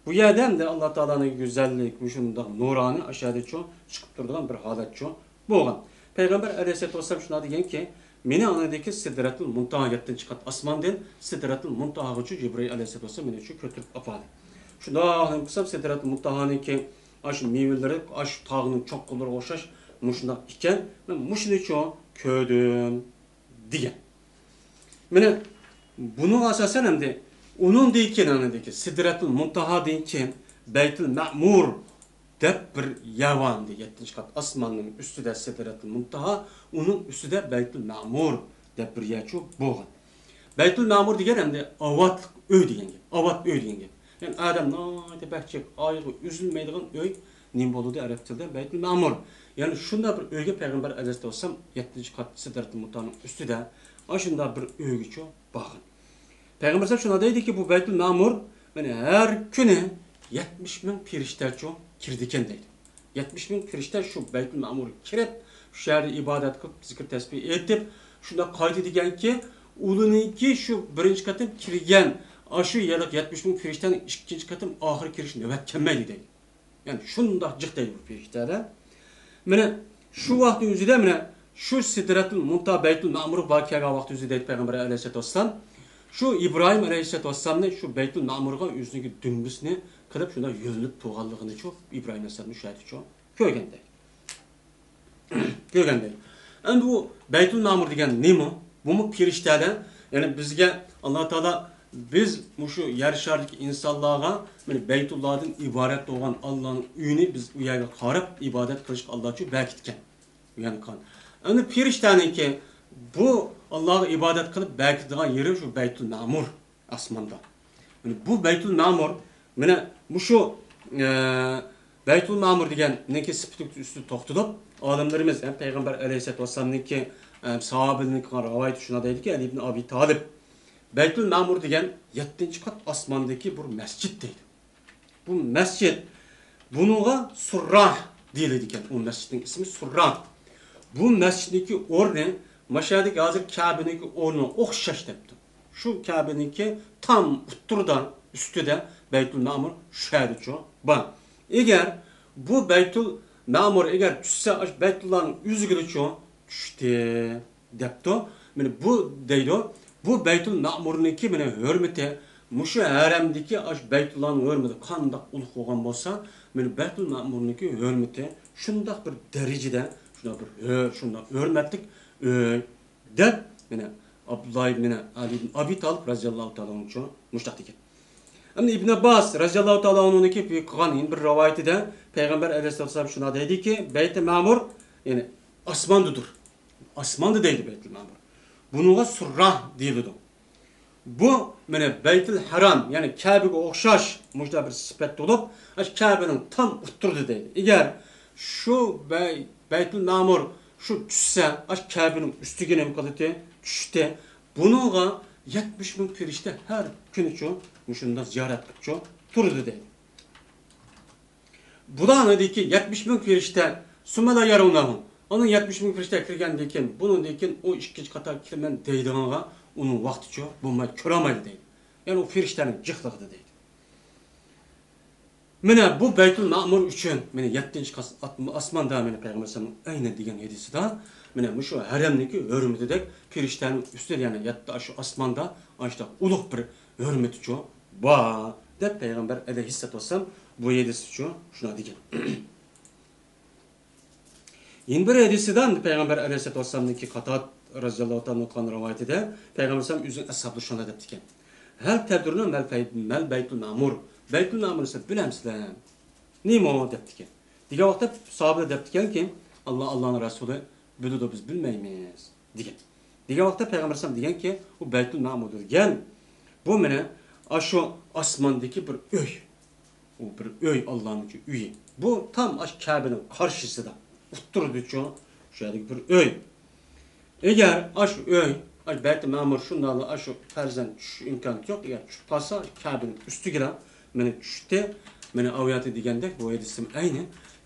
بۇ يەردە ئەمدى ئاللا تائالانىڭ گۈزەللىك، مۇشۇنداق نۇرانى ئاشۇ يەردىچۇ چىقىپ تۇرىدىغان بىر ھالەتچۇ بولغان. پەيغەمبەر ئەلەيھىسسالاتۇ ۋەسسالام شۇنداق دېگەنكى، مېنى ئاندىكى سىدرەتۇل مۇنتاھا، يەتتىنچى قات ئاسماندىن سىدرەتۇل مۇنتاھاغىچۇ جىبرىئىل ئەلەيھىسسالاتۇ ۋەسسالام مېنى شۇ كۆتۈرۈپ ئاپاردى. شۇنداق قىلسام سىدرەتۇل مۇنتاھانىڭكى ئاشۇ مېۋىلىرى، ئاشۇ تاغنىڭ چوققىلىرىغا ئوخشاش مۇشۇنداق ئىكەن، مەن مۇشۇنىچۇ كۆردۈم دېگەن. مانا بۇنىڭغا ئاساسەن ئەمدى ئۇنىڭدىن كېيىن، ئاندىكى سىدرەتۇل مۇنتاھادىن كېيىن بەيتۇل مەمۇر دەپ بىر يەر بار ئىدى. يەتتىنچى قات ئاسماننىڭ ئۈستىدە سىدرەتۇل مۇنتاھا، ئۇنىڭ ئۈستىدە بەيتۇل مەمۇر دەپ بىر يەرچۇ بولغان. بەيتۇل مەمۇر دېگەن ئەمدى ئاۋاتلىق ئۆي دېگەن گەپ. ئاۋات ئۆي دېگەن گەپ. يەنى ئادەم ناھايىتى بەك جىق، ئايىغى ئۈزۈلمەيدىغان ئۆي نېمە بولىدۇ ئەرەب تىلىدا؟ بەيتۇل مەمۇر. يەنى شۇنداق بىر ئۆيگە پەيغەمبەر ئەلەيھىسسالام يەتتىنچى قات سىدرەتۇل مۇنتاھانىڭ ئۈستىدە ئاشۇنداق بىر ئۆيگىچۇ بارغان. پەيغەمبەر ئەلەيھىسسالام شۇنداق دەيدىكى، بۇ بەيتۇل مەمۇر مانا ھەر كۈنى يەتمىش مىڭ پەرىشتەچۇ كىرىدىكەن دەيدۇ. يەتمىش مىڭ پەرىشتە شۇ بەيتۇل مەمۇرغا كىرىپ، شۇ يەردە ئىبادەت قىلىپ، زىكىر تەسبىھ ئېيتىپ، شۇنداق قايتىدىكەنكى، ئۇلىنىڭكى شۇ بىرىنچى قېتىم كىرگەن ئاشۇ يەرلىك يەتمىش مىڭ پەرىشتەنىڭ ئىككىنچى قېتىم ئاخىرى كىرىش نۆۋەت كەلمەيدۇ دەيدۇ. يەنى شۇنداق جىق دەيدۇ بۇ پەرىشتەلەر. مانا شۇ ۋاقىتنىڭ ئۆزىدە مانا شۇ سىدرەتۇل مۇنتاھا بەيتۇل مەمۇرغا بارىپ كەلگەن ۋاقىت ئۆزىدە دەيدۇ پەيغەمبەر ئەلەيھىسسالاتۇ ۋەسسالام. شۇ ئىبراھىم ئەلەيھىسسالاتۇ ۋەسسالامنى شۇ بەيتۇل مەمۇرغا ئۆزىنىڭكى دۈمبىسىنى قىلىپ شۇنداق يۆلىنىپ تۇرغانلىقىنىچۇ ئىبراھىم ئەلەيھىسسالامنى شۇ يەردىچۇ كۆرگەن دەيدۇ. كۆرگەن دەيدۇ. ئەمدى بۇ بەيتۇل مەمۇر دېگەن نېمە؟ بۇمۇ پەرىشتەلەر، يەنى بىزگە ئاللا تائالا بىز مۇشۇ يەر شارىدىكى ئىنسانلارغا مانا بەيتۇللادىن ئىبارەت بولغان ئاللانىڭ ئۆيىنى بىز ئۇ يەرگە قاراپ ئىبادەت قىلىشقا ئاللاچۇ بەركىتكەن. ئۇ يەرنى قىلغان. ئەمدى پەرىشتەنىڭكى بۇ ئاللاغا ئىبادەت قىلىپ بەركىتىدىغان يېرى شۇ بەيتۇل مەمۇر ئاسماندا. مانا بۇ بەيتۇل مەمۇر، مانا مۇشۇ، ئە، بەيتۇل مەمۇر دېگەننىڭكى سۈپىتى ئۈستىدە توختىلىپ، ئالىملىرىمىز ھەم پەيغەمبەر ئەلەيھىسسالاتۇ ۋەسسالامنىڭكى، ئە، ساھابىلىرىنىڭ قىلغان رىۋايىتى شۇنداق دەيدىكى، ئەلى ئىبن ئابى تالىپ، بەيتۇل مەمۇر دېگەن يەتتىنچى قات ئاسماندىكى بىر مەسچىت دەيدۇ. بۇ مەسچىت، بۇنىڭغا سۇرراھ دېيىلىدىكەن. ئۇ مەسچىتنىڭ ئىسمى سۇرراھ. بۇ مەسچىتنىڭكى ئورنى ماشۇ يەردىكى ھازىر كەبىنىڭكى ئورنىغا ئوخشاش دەپتۇ. شۇ كەبىنىڭكى تام ئوتتۇرىدا، ئۈستىدە بەيتۇل مەمۇر شۇ يەردىچۇ بار. ئەگەر بۇ بەيتۇل مەمۇر ئەگەر چۈشسە، ئاشۇ بەيتۇللانىڭ ئۆزىگىچۇ چۈشتى دەپتۇ. مانا بۇ دەيدۇ، بۇ بەيتۇل مەمۇرنىڭكى مانا ھۆرمىتى، مۇشۇ ھەرەمدىكى ئاشۇ بەيتۇللانىڭ ھۆرمىتى قانداق ئۇلۇغ بولغان بولسا، مانا بەيتۇل مەمۇرنىڭكى ھۆرمىتى شۇنداق بىر دەرىجىدە، شۇنداق بىر ھۆ-، شۇنداق ھۆرمەتلىك ئۆي دەپ، مانا ئابدۇللا ئىبن ئەلى ئىبن ئەبى تالىپ رەزىياللاھۇ تائالا ئەنھۇ مۇشۇنداق دېگەن. ئەمدى ئىبن ئابباس رەزىياللاھۇ تائالا ئەنھۇنىڭكى قىلغان يەنە بىر رىۋايىتىدە پەيغەمبەر ئەلەيھىسسالام شۇنداق دەيدىكى، بەيتۇل مەمۇر، يەنى ئاسماندىدۇر. ئاسماندا دەيدۇ بەيتۇل مەمۇر. بۇنىڭغا سۇررا دېيىلىدۇ. بۇ مانا بەيتۇل ھەرام، يەنى كەبىگە ئوخشاش مۇشۇنداق بىر سۈپەت بولۇپ، ئاشۇ كەبىنىڭ تام ئوتتۇرىدا دەيدۇ. ئەگەر شۇ بەي-، بەيتۇل مەمۇر شۇ چۈشسە، ئاشۇ كەبىنىڭ ئۈستىگە نېمە قىلىدۇ؟ چۈشتى. بۇنىڭغا يەتمىش مىڭ پەرىشتە ھەر كۈنىچۇ مۇشۇنداق زىيارەت قىلىپچۇ تۇرىدۇ دەيدۇ. بۇلارنىڭدىكى يەتمىش مىڭ پەرىشتە، سۇممە لا يەرەۋنەھۇ، ئاندىن يەتمىش مىڭ پەرىشتە كىرگەندىن كېيىن، بۇنىڭدىن كېيىن ئۇ ئىككىنچى قاتار كىرىمەن دەيدىغانغا ئۇنىڭ ۋاقتىچۇ بولماي، كۆرەلمەيدۇ دەيدۇ. يەنى ئۇ پەرىشتەنىڭ جىقلىقىدا دەيدۇ. مانا بۇ بەيتۇل مەمۇر ئۈچۈن، مانا يەتتىنچى قاس-، ئات-، ئاسماندا، مانا پەيغەمبەر ئەلەيھىسسالام ئەينى دېگەن ھەدىسىدە، مانا مۇشۇ ھەرەمنىڭكى ھۆرمىتىدەك پەرىشتەنىڭ ئۈستىدە، يەنى يەتتە ئاشۇ ئاسماندا ئاشۇنداق ئۇلۇغ بىر ھۆرمىتىچۇ بار، دەپ پەيغەمبەر ئەلەيھىسسالاتۇ ۋەسسالام بۇ ھەدىستىچۇ شۇنداق دېگەن. يەنە بىر ھەدىسىدە پەيغەمبەر ئەلەيھىسسالاتۇ ۋەسسالامنىڭكى قاتادە رەزىياللاھۇ تائالا ئەنھۇ قىلغان رىۋايىتىدە پەيغەمبەر ئەلەيھىسسالام ئۆزىنىڭ ئەسھابلىرىغا شۇنداق دەپتىكەن، ھەل تەدرۇنە مەل بەي-، مەل بەيتۇل مەمۇر، بەيتۇل مەمۇرنى سىلەر بىلەمسىلەر؟ نېمە ئۇ؟ دەپتىكەن. دېگەن ۋاقىتتا ساھابىلەر دەپتىكەنكى، ئاللا، ئاللانىڭ رەسۇلى بىلىدۇ، بىز بىلمەيمىز دېگەن. دېگەن ۋاقىتتا پەيغەمبەر ئەلەيھىسسالام دېگەنكى، ئۇ بەيتۇل مەمۇردۇر دېگەن. بۇ مانا ئاشۇ ئاسماندىكى بىر ئۆي. ئۇ بىر ئۆي، ئاللانىڭ ئۆيى. بۇ تام ئاشۇ كەبىنىڭ قارشىسىدا، ئوتتۇرىدىچۇ، شۇ يەردىكى بىر ئۆي. ئەگەر ئاشۇ ئۆي، ئاشۇ بەيتۇل مەمۇر شۇنداقلا ئاشۇ پەرزەنت چۈشۈش ئىمكانى يوق، ئەگەر چۈشۈپ قالسا، كەبىنىڭ ئۈستىگىلا مانا چۈشتى. مانا ئاۋۇ يەردە دېگەندەك، بۇ ھەدىسىم ئەينى.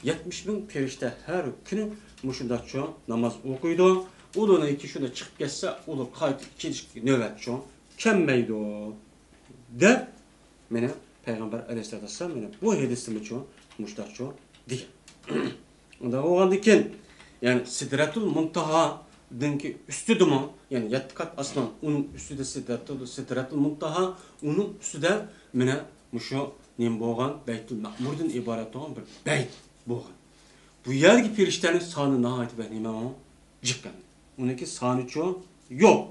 يەتمىش مىڭ پەرىشتە ھەر كۈنى مۇشۇنداقچۇ ناماز ئوقۇيدۇ. ئۇلارنىڭكى شۇنداق چىقىپ كەتسە، ئۇلار قايتىپ كېلىش نۆۋەتچۇ كەلمەيدۇ، دەپ مانا پەيغەمبەر ئەلەيھىسسالاتۇ ۋەسسالام مانا بۇ ھەدىستىمۇچۇ مۇشۇنداقچۇ دېگەن. ئۇنداق بولغاندىكىن، يەنى سىدرەتۇل مۇنتاھادىنكى ئۈستىدىمۇ، يەنى يەتتە قات ئاسمان، ئۇنىڭ ئۈستىدە سىدرەتۇل، سىدرەتۇل مۇنتاھا، ئۇنىڭ ئۈستىدە مانا مۇشۇ نېمە بولغان، بەيتۇل مەمۇردىن ئىبارەت بولغان بىر بەيت بولغان. بۇ يەردىكى پەرىشتەنىڭ سانى ناھايىتى بەك نېمە جىق ئەمدى. ئۇنىڭكى سانىچۇ يوق.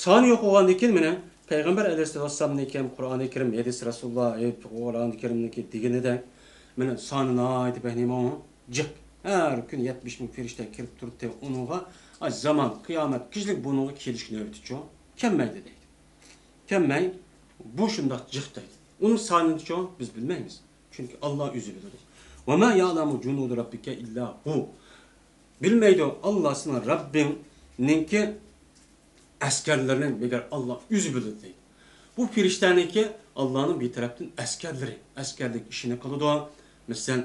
سانى يوق بولغاندىن كېيىن مانا پەيغەمبەر ئەلەيھىسسالامنىڭكى ھەم قۇرئانى كەرىم، ھەدىس رەسۇلۇللا، قۇرئانى كەرىمنىڭكى دېگىنىدەك، مانا سانى ناھايىتى بەك نېمە جىق. ھەر كۈنى يەتمىش مىڭ پەرىشتە كىرىپ تۇرۇپتۇ ئۇنىڭغا. ئاي، زامان، قىيامەت كېچىلىك بۇنىڭغا كېلىش نۆۋىتىچۇ كەلمەيدۇ دەيدۇ. كەلمەي، بۇ شۇنداق جىق دەيدۇ. ئۇنىڭ سانىنىچۇ بىز بىلمەيمىز. چۈنكى ئاللا ئۆزى بىلىدۇ. ۋە ما يەئلەمۇ جۇنۇدە رەببىكە ئىللا ھۇ. بىلمەيدۇ ئاللا سېنىڭ رەببىڭنىڭكى ئەسكەرلىرىنى مەگەر ئاللا ئۆزى بىلىدۇ دەيدۇ. بۇ پەرىشتەنىڭكى ئاللانىڭ بىر تەرەپتىن ئەسكەرلىرى، ئەسكەرلىك ئىشىنى قىلىدۇ. مەسىلەن،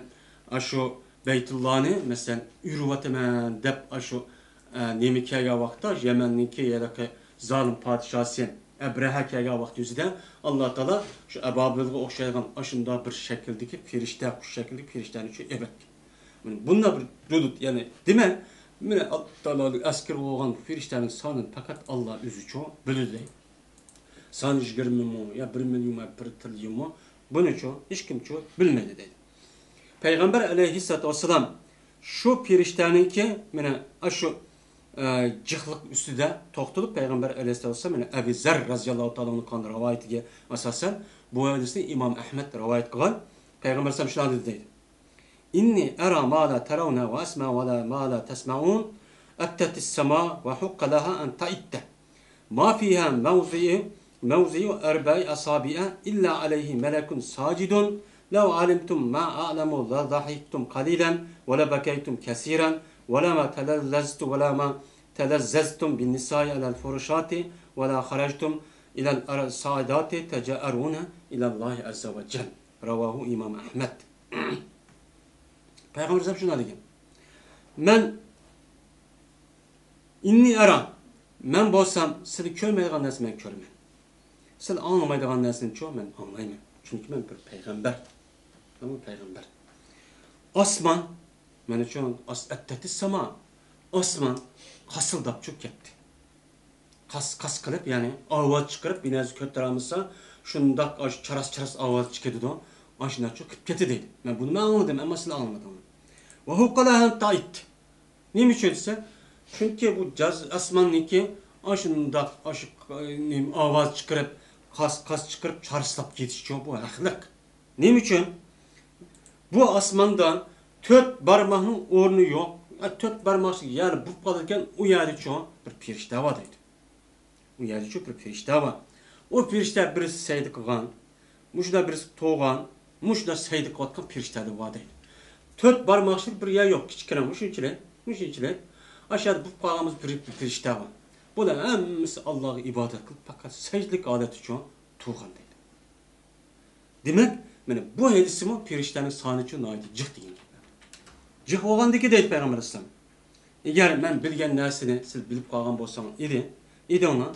ئاشۇ بەيتۇللانى، مەسىلەن، ئۆرۈۋاتىمەن دەپ، ئاشۇ، ئە، نېمە كەلگەن ۋاقىتتا، يەمەننىڭكى ھېلىقى زالىم پادىشاسى ئەبرەھە كەلگەن ۋاقىت يۈزىدە، ئاللا تائالا شۇ ئەبابىلغا ئوخشايدىغان ئاشۇنداق بىر شەكىلدىكى پەرىشتە، قۇش شەكىلدىكى پەرىشتەنى شۇ ئەۋەتكەن. مانا بۇنداق بىر دۇدۇت، يەنى دېمەك، مانا ئاللا تائالانىڭ ئەسكىرى بولغان پەرىشتەنىڭ سانىنى پەقەت ئاللا ئۆزىچۇ بىلىدۇ دەيدۇ. سانى يىگىرمە مىڭمۇ، يا بىر مىليونمۇ، بىر تىرىليونمۇ، بۇنىچۇ ھېچكىمچۇ بىلمەيدۇ دەيدۇ. پەيغەمبەر ئەلەيھىسسالاتۇ ۋەسسالام شۇ پەرىشتەنىڭكى، مانا، ئاشۇ، ئە، جىقلىق ئۈستىدە توختىلىپ، پەيغەمبەر ئەلەيھىسسالاتۇ ۋەسسالام، مانا، ئەبى زەر رازىياللاھۇ تائالا ئەنھۇ قىلغان رىۋايىتىگە ئاساسەن، بۇ ھەدىسنى ئىمام ئەھمەد رىۋايەت قىلغان. پەيغەمبەر ئەلەيھىسسالام شۇنداق دېدى دەيدۇ. إني أرى ما لا ترون وأسمع ولا ما لا تسمعون. أتت السماء وحق لها أن تئت. ما فيها موضع، موضع أربع أصابع إلا عليه ملك ساجد. لو علمتم ما أعلم لضحكتم قليلا ولبكيتم كثيرا ولما تلذذت، ولما تلذذتم بالنساء على الفرشات ولا خرجتم إلى الصعيدات تجأرون إلى الله عز وجل. رواه إمام أحمد. پەيغەمبەر ئەلەيھىسسالام شۇنداق دېگەن. مەن، إني أرى، مەن بولسام سىلى كۆرمەيدىغان نەرسىنى مەن كۆرىمەن. سىلى ئاڭلىمايدىغان نەرسىنىچۇ مەن ئاڭلايمەن. چۈنكى مەن بىر پەيغەمبەر. مەن بىر پەيغەمبەر. ئاسمان، مەن ئۈچۈن ئاس-، ئەتتەتى ساما. ئاسمان قاسىلداپچۇ كەتتى. قاس، قاس قىلىپ، يەنى ئاۋاز چىقىرىپ، بىر نەرسە كۆتۈرەلمىسە، شۇنداق ئاشۇ چاراس-چاراس ئاۋاز چىقىدۇ. ئاشۇنداقچۇ قىلىپ كەتتى دەيدۇ. مەن بۇنى مەن ئاڭلىدىم، ئەمما سىلەر ئاڭلىمىدىڭلار. ۋە ھۇققە لەھەن تائىت. نېمە ئۈچۈن دېسە، چۈنكى بۇ جاز-، ئاسماننىڭكى ئاشۇنداق، ئاشۇ، نېمە، ئاۋاز چىقىرىپ، قاس، قاس چىقىرىپ، چارسلاپ كېتىشىچۇ بۇ ھەقلىق. نېمە ئۈچۈن؟ بۇ ئاسماندا تۆت بارماقنىڭ ئورنى يوق. ئە، تۆت بارماقلىق يەر بولۇپ قالىدىكەن، ئۇ يەردىچۇ بىر پېرىشتە بار دەيدۇ. ئۇ يەردىچۇ بىر پېرىشتە بار. ئۇ پېرىشتە بىرسى سەجدە قىلغان، مۇشۇنداق بىرسى تۇرغان، مۇشۇنداق سەجدە قىلىۋاتقان پېرىشتەلەر بار دەيدۇ. تۆت بارماقلىق بىر يەر يوق، كىچىككىنە، مۇشۇنچىلىك، مۇشۇنچىلىك. ئاشۇ يەردە بولۇپ قالغان بىر، بىر پېرىشتە بار. بۇلار ھەممىسى ئاللاغا ئىبادەت قىلىپ، پەقەت سەجدىلىك ھالەتتىچۇ تۇرغان دەيدۇ. دېمەك، مانا بۇ ھەدىسىمۇ پېرىشتەنىڭ سانىچۇ ناھايىتى جىق دېگەن گەپ. جىق بولغاندىكى دەيدۇ پەيغەمبەر ئەلەيھىسسالام، ئەگەر مەن بىلگەن نەرسىنى سىز بىلىپ قالغان بولساڭ ئىدى، ئىدىڭلار،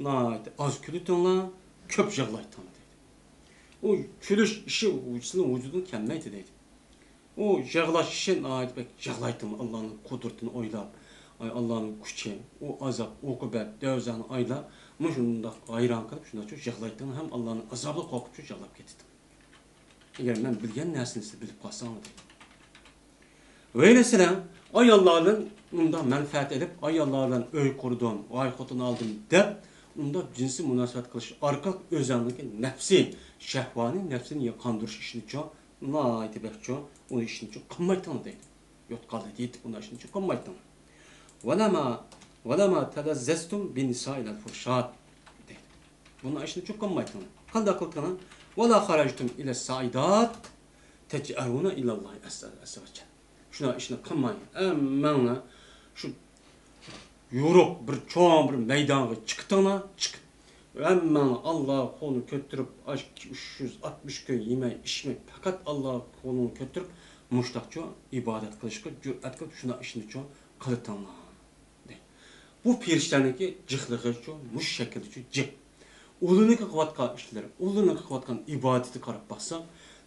ناھايىتى ئاز كۈلىتىڭلار، كۆپ يىغلايتىڭلار دەيدۇ. ئۇ كۈلۈش ئىشى سىزنىڭ ۋۇجۇدىڭىزغا كەلمەيتتى دەيدۇ. ئۇ يىغلاش ئىشى ناھايىتى بەك يىغلايتتىم، ئاللانىڭ قۇدرىتىنى ئويلاپ، ئاي، ئاللانىڭ كۈچى، ئۇ ئازاب، ئوقۇبەت، دۆزەخنى ئويلاپ، مۇشۇنداق ھەيران قېلىپ، شۇنداقچۇ يىغلايتتىم ھەم ئاللانىڭ ئازابىغا قورقۇپچۇ يىغلاپ كېتەتتىم. ئەگەر مەن بىلگەن نەرسىنى سىز بىلىپ قالساڭلار دەيدۇ. ۋەيلى سىلەر ئاياللاردىن مۇنداق مەنپەئەت ئېلىپ، ئاياللار بىلەن ئۆي قۇردۇم، ۋاي خوتۇن ئالدىم دەپ، ئۇنداق جىنسىي مۇناسىۋەت قىلىش ئارقىلىق ئۆزەڭنىڭكى نەپسى، شەھۋانىي نەپسىنى قاندۇرۇش ئىشىنىچۇ، ناھايىتى بەكچۇ، ئۇ ئىشنىچۇ قىلمايتىڭلار دەيدۇ. يوتقانلىق دېيىپ، ئۇنداق ئىشنىچۇ قىلمايتىڭلار. ۋەلەما، ۋەلەما تەلەززەزتۇم بىننىسائىل فۇرشات دەيدۇ. بۇنداق ئىشنىچۇ قىلمايتىڭلار. قانداق قىلدىڭلار؟ ۋەلا خەرەجتۇم ئىلە سائىدات تەجئەرۇنە ئىلەللاھى ئەززە، ئەززە ۋە جەل. شۇنداق ئىشنى قىلماي، ھەممەڭلار شۇ يورۇق بىر چوڭ بىر مەيدانغا چىقتىڭلار، چىقىپ، ھەممەڭلار ئاللاغا قولنى كۆتۈرۈپ، ئاشۇ ئۈچ يۈز ئاتمىش كۈن يېمەي، ئىچمەي، پەقەت ئاللاغا قولۇڭنى كۆتۈرۈپ، مۇشتاقچۇ ئىبادەت قىلىشقا جۈرئەت قىلىپ، شۇنداق ئىشنىچۇ قىلىتىڭلار. دەيدۇ. بۇ پېرىشتەنىڭكى جىقلىقىچۇ، مۇشۇ شەكىلدىچۇ جىق. ئۇلىنىڭ قىلىۋاتقان ئىشلىرى، ئۇلىنىڭ قىلىۋاتقان ئىبادىتىگە قاراپ باقساق،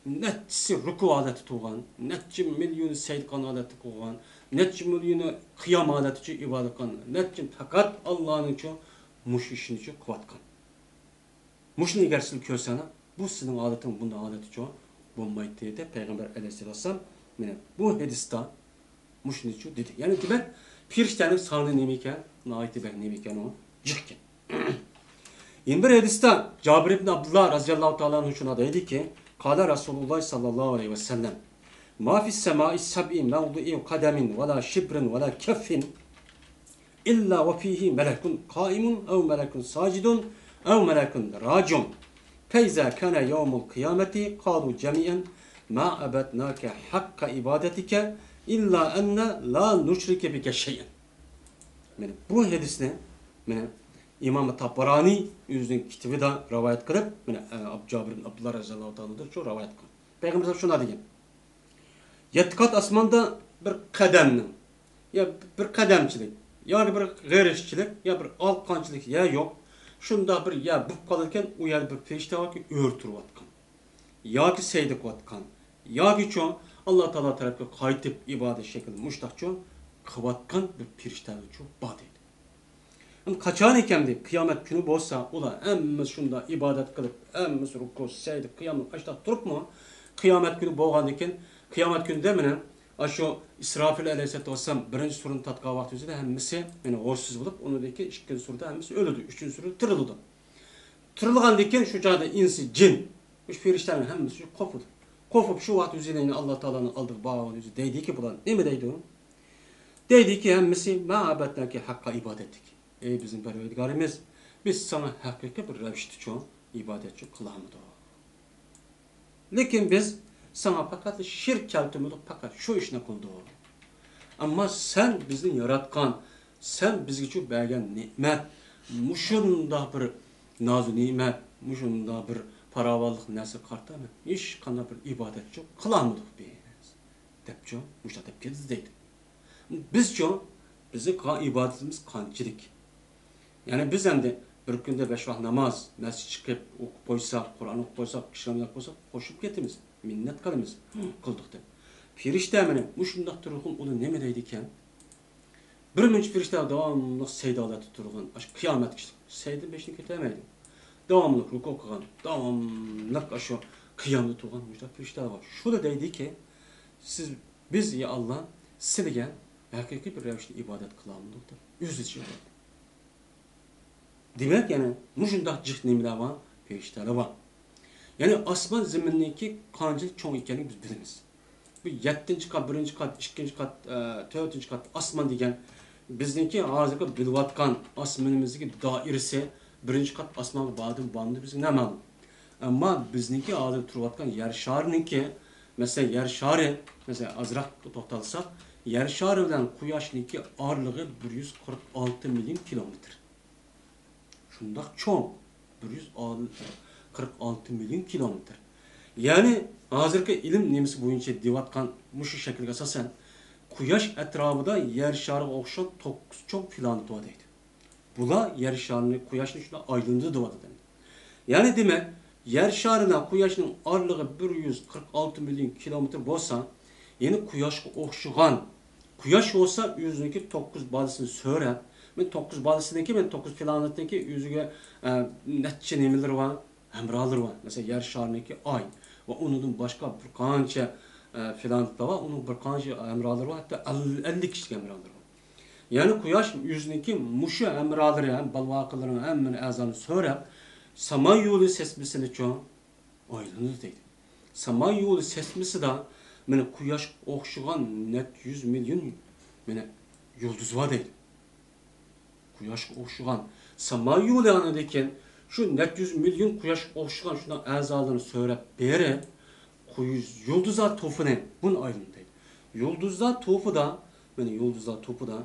نەچچىسى رۇكۇ ھالەتتە تۇرغان، نەچچە مىليونى سەجدە قىلغان ھالەتتە تۇرغان، نەچچە مىليونى قىيام ھالەتتىچۇ ئىبادەت قىلغان، نەچچە پەقەت ئاللانىڭچۇ مۇشۇ ئىشنىچۇ قىلىۋاتقان. مۇشۇنى ئەگەر سىلەر كۆرسەڭلار، بۇ سىزنىڭ ھالىتىڭ بۇنداق ھالەتتىچۇ بولمايتتى دەپ پەيغەمبەر ئەلەيھىسسالام مانا بۇ ھەدىستە مۇشۇنىچۇ دېدى. يەنى دېمەك، پېرىشتەنىڭ سانى نېمە ئىكەن؟ ناھايىتى بەك نېمە ئىكەن ئۇ؟ جىق ئىكەن. يەنە بىر ھەدىستە جابىر ئىبن ئابدۇللا رازىياللاھۇ تائالا ئەنھۇ شۇنداق دەيدىكى، قال رسول الله صلى الله عليه وسلم، ما في السماء السبع موضع قدم ولا شبر ولا كف إلا وفيه ملك قائم أو ملك ساجد أو ملك راجع. فإذا كان يوم القيامة قالوا جميعا ما عبدناك حق عبادتك إلا أننا لا نشرك بك شيئا. مانا بۇ ھەدىسنى مانا ئىمام تابارانى ئۆزىنىڭ كىتابىدا رىۋايەت قىلىپ، مانا، ئە، جابىر ئىبن ئابدۇللا رەزىياللاھۇ تائالا ئەنھۇ شۇ رىۋايەت قىلغان. پەيغەمبەر شۇنداق دېگەن. يەتتە قات ئاسماندا بىر قەدەمنىڭ، يا بىر قەدەمچىلىك، ياكى بىر غېرىشچىلىك، يا بىر ئالىقانچىلىك يەر يوق. شۇنداق بىر يەر بولۇپ قالىدىكەن، ئۇ يەردە بىر پېرىشتە باركى، ئۆرە تۇرۇۋاتقان، ياكى سەجدە قىلىۋاتقان، ياكىچۇ ئاللا تائالا تەرەپكە قايتىپ ئىبادەت شەكلىدە مۇشتاقچۇ قىلىۋاتقان بىر پېرىشتەلەرچۇ بار دەيدۇ. ئەمدى قاچان ئىكەن دەپ، قىيامەت كۈنى بولسا، ئۇلار ھەممىسى شۇنداق ئىبادەت قىلىپ، ھەممىسى رۇكۇ، سەجدە، قىيامدا ئاشۇنداق تۇرۇپمۇ، قىيامەت كۈنى بولغاندىكىن، قىيامەت كۈنىدە مانا ئاشۇ ئىسرافىل ئەلەيھىسسالاتۇ ۋەسسالام بىرىنچى سۇرىنى تارتقان ۋاقتى ئۆزىدە ھەممىسى مانا ھوشسىز بولۇپ، ئۇنىڭدىن كېيىن ئىككىنچى سۇرىدا ھەممىسى ئۆلىدۇ، ئۈچىنچى سۇرىدا تىرىلىدۇ. تىرىلغاندىن كېيىن شۇ چاغدا ئىنسى، جىن، مۇشۇ پېرىشتەلەرنىڭ ھەممىسى قوپىدۇ. قوپۇپ شۇ ۋاقىت ئۆزىنى ئاللا تائالانىڭ ئالدىغا بارغان ئۆزى دەيدىكى، بۇلار نېمە دەيدۇ؟ دەيدىكى، ھەممىسى، ما ئەبەدناكە ھەققە ئىبادەتتىك. ئەي بىزنىڭ پەرۋەردىگارىمىز، بىز ساڭا ھەقىقىي بىر رەۋىشتىچۇ ئىبادەتچۇ قىلالمىدۇق. لېكىن بىز ساڭا پەقەت شىرك كەلتۈرمىدۇق، پەقەت شۇ ئىشنى قىلدۇق. ئەمما سەن بىزنى ياراتقان، سەن بىزگىچۇ بەرگەن نېمەت، مۇشۇنداق بىر نازۇ نېمەت، مۇشۇنداق بىر پاراۋانلىق نەرسىگە قارىتا ھېچقانداق بىر ئىبادەتچۇ قىلالمىدۇق بىز. دەپچۇ، مۇشۇنداق دەپ كەتتى دەيدۇ. بىزچۇ، بىزنىڭ قىلغان ئىبادىتىمىز قانچىلىك؟ يەنى بىز ئەمدى بىر كۈندە بەش ۋاق ناماز، مەسچىتكە چىقىپ ئوقۇپ قويساق، قۇرئان ئوقۇپ قويساق، كىشىلەرنى ئوقۇپ قويساق، قوشۇلۇپ كېتىمىز، مىننەت قىلىمىز، قىلدۇق دەپ. پەرىشتە مانا مۇشۇنداق تۇرغان ئۇلار نېمە دەيدىكەن؟ بىر مۇنچە پەرىشتە داۋاملىق سەجدە ھالەتتە تۇرغان، ئاشۇ قىيامەتكىچە سەجدىدىن بېشىنى كۆتۈرمەيدۇ. داۋاملىق رۇكۇ قىلغان، داۋاملىق ئاشۇ قىيامدا تۇرغان مۇشۇنداق پەرىشتە بار. شۇلار دەيدىكى، سىز، بىز، يا ئاللا، سىلىگە ھەقىقىي بىر رەۋىشتە ئىبادەت قىلالمىدۇق دەپ ئۆزلىرىچە. دېمەك، يەنە مۇشۇنداق جىق نېمىلەر بار، پەرىشتەلەر بار. يەنى ئاسمان زېمىننىڭكى قانچىلىك چوڭ ئىكەنلىكىنى بىز بىلىمىز. بۇ يەتتىنچى قات، بىرىنچى قات، ئىككىنچى قات، ئە، تۆتىنچى قات ئاسمان دېگەن بىزنىڭكى ھازىرقى بىلىۋاتقان ئاسمىنىمىزدىكى دائىرىسى بىرىنچى قات ئاسمانغا باردىمۇ، بارمىدى بىزگە نامەلۇم. ئەمما بىزنىڭكى ھازىر تۇرۇۋاتقان يەر شارىنىڭكى، مەسىلەن، يەر شارى، مەسىلەن، ئازراق توختالساق، يەر شارى بىلەن قۇياشنىڭكى ئارىلىقى بىر يۈز قىرىق ئالتە مىليون كىلومېتىر. شۇنداق چوڭ، بىر يۈز قىرىق ئالتە مىليون كىلومېتىر. يەنى ھازىرقى ئىلىم نېمىسى بويىچە دېۋاتقان مۇشۇ شەكىلگە ئاساسەن، قۇياش ئەتراپىدا يەر شارىغا ئوخشاش توققۇز چوڭ پلانېتا بار دەيدۇ. بۇلار يەر شارىنى، قۇياشنى شۇنداق ئايلىنىدۇ دەۋاتىدۇ. يەنى دېمەك، يەر شارى بىلەن قۇياشنىڭ ئارىلىقى بىر يۈز قىرىق ئالتە مىليون كىلومېتىر بولسا، يەنى قۇياشقا ئوخشىغان، قۇياش بولسا ئۆزىنىڭكى توققۇز بالىسىنى سۆرەپ، مەن توققۇز بالىسىنىڭكى، مەن توققۇز پلانېتىنىڭكى ئۆزىگە، ئە، نەچچە نېمىلىرى بار، ھەمراھلىرى بار. مەسىلەن، يەر شارىنىڭكى ئاي ۋە ئۇنىڭدىن باشقا بىر قانچە، ئە، پلانېتلار بار، ئۇنىڭ بىر قانچە ھەمراھلىرى بار، ھەتتا ئەل-، ئەللىك كىشىلىك ھەمراھلىرى بار. يەنى قۇياش ئۆزىنىڭكى مۇشۇ ھەمراھلىرى ھەم بالىۋاقىلىرىنىڭ ھەممىنى ئەزالىرىنى سۆرەپ، سامان يولى سېسمىسىنىچۇ ئايلىنىدۇ دەيدۇ. سامان يولى سېسمىسىدا مانا قۇياشقا ئوخشىغان نەچچە يۈز مىليون مانا يۇلتۇز بار دەيدۇ. قۇياشقا ئوخشىغان سامان يولى ئاندىن كېيىن شۇ نەچچە يۈز مىليون قۇياشقا ئوخشىغان شۇنداق ئەزالىرىنى سۆرەپ بېرىپ، قۇياش يۇلتۇزلار توپىنى بۇنى ئايلىنىدۇ دەيدۇ. يۇلتۇزلار توپىدا، مانا يۇلتۇزلار توپىدا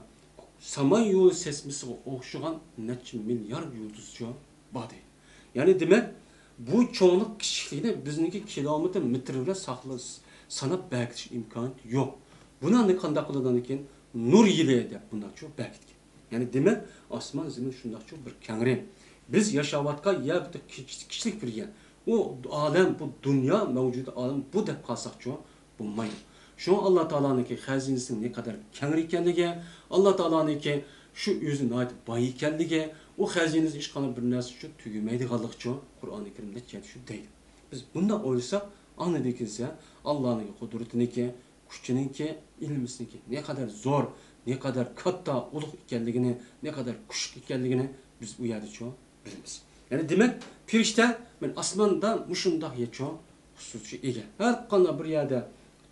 سامان يولى سېسمىسىغا ئوخشىغان نەچچە مىليارد يۇلتۇزچۇ بار دەيدۇ. يەنى دېمەك، بۇ چوڭلۇق كىچىكلىكىنى بىزنىڭكى كىلومېتىر، مېتىر بىلەن ساقلا-، ساناپ بەركىتىش ئىمكانىيىتى يوق. بۇنى ئاندىن قانداق قىلىدۇ ئاندىن كېيىن؟ نۇر يىلى دەپ بۇنداقچۇ بەركىتكەن. يەنى دېمەك، ئاسمان زېمىن شۇنداقچۇ بىر كەڭرى. بىز ياشاۋاتقان يەر بىر كىچ-، كىچىك بىر يەر. ئۇ ئالەم، بۇ دۇنيا، مەۋجۇدىي ئالەم بۇ دەپ قالساقچۇ بولمايدۇ. شۇڭا ئاللا تائالانىڭكى خەزىنىسىنىڭ نەقەدەر كەڭرى ئىكەنلىكى، ئاللا تائالانىڭكى شۇ ئۆزى ناھايىتى باي ئىكەنلىكى، ئۇ خەزىنىسى ھېچقانداق بىر نەرسە شۇ تۈگىمەيدىغانلىقىچۇ قۇرئانى كەرىم نەچچە يەردە شۇ دەيدۇ. بىز بۇنداق ئويلىساق، ئاندىن كېيىن ئاللانىڭكى قۇدرىتىنىڭكى، كۈچىنىڭكى، ئىلمىسىنىڭكى نەقەدەر زور، نەقەدەر كاتتا، ئۇلۇغ ئىكەنلىكىنى، نەقەدەر كۈچلۈك ئىكەنلىكىنى بىز ئۇ يەردىچۇ بىلىمىز. يەنى دېمەك، پەرىشتە مەن ئاسماندا مۇشۇنداق يەرچۇ خۇسۇسىيەتكە ئىگە. ھەر قانداق بىر يەردە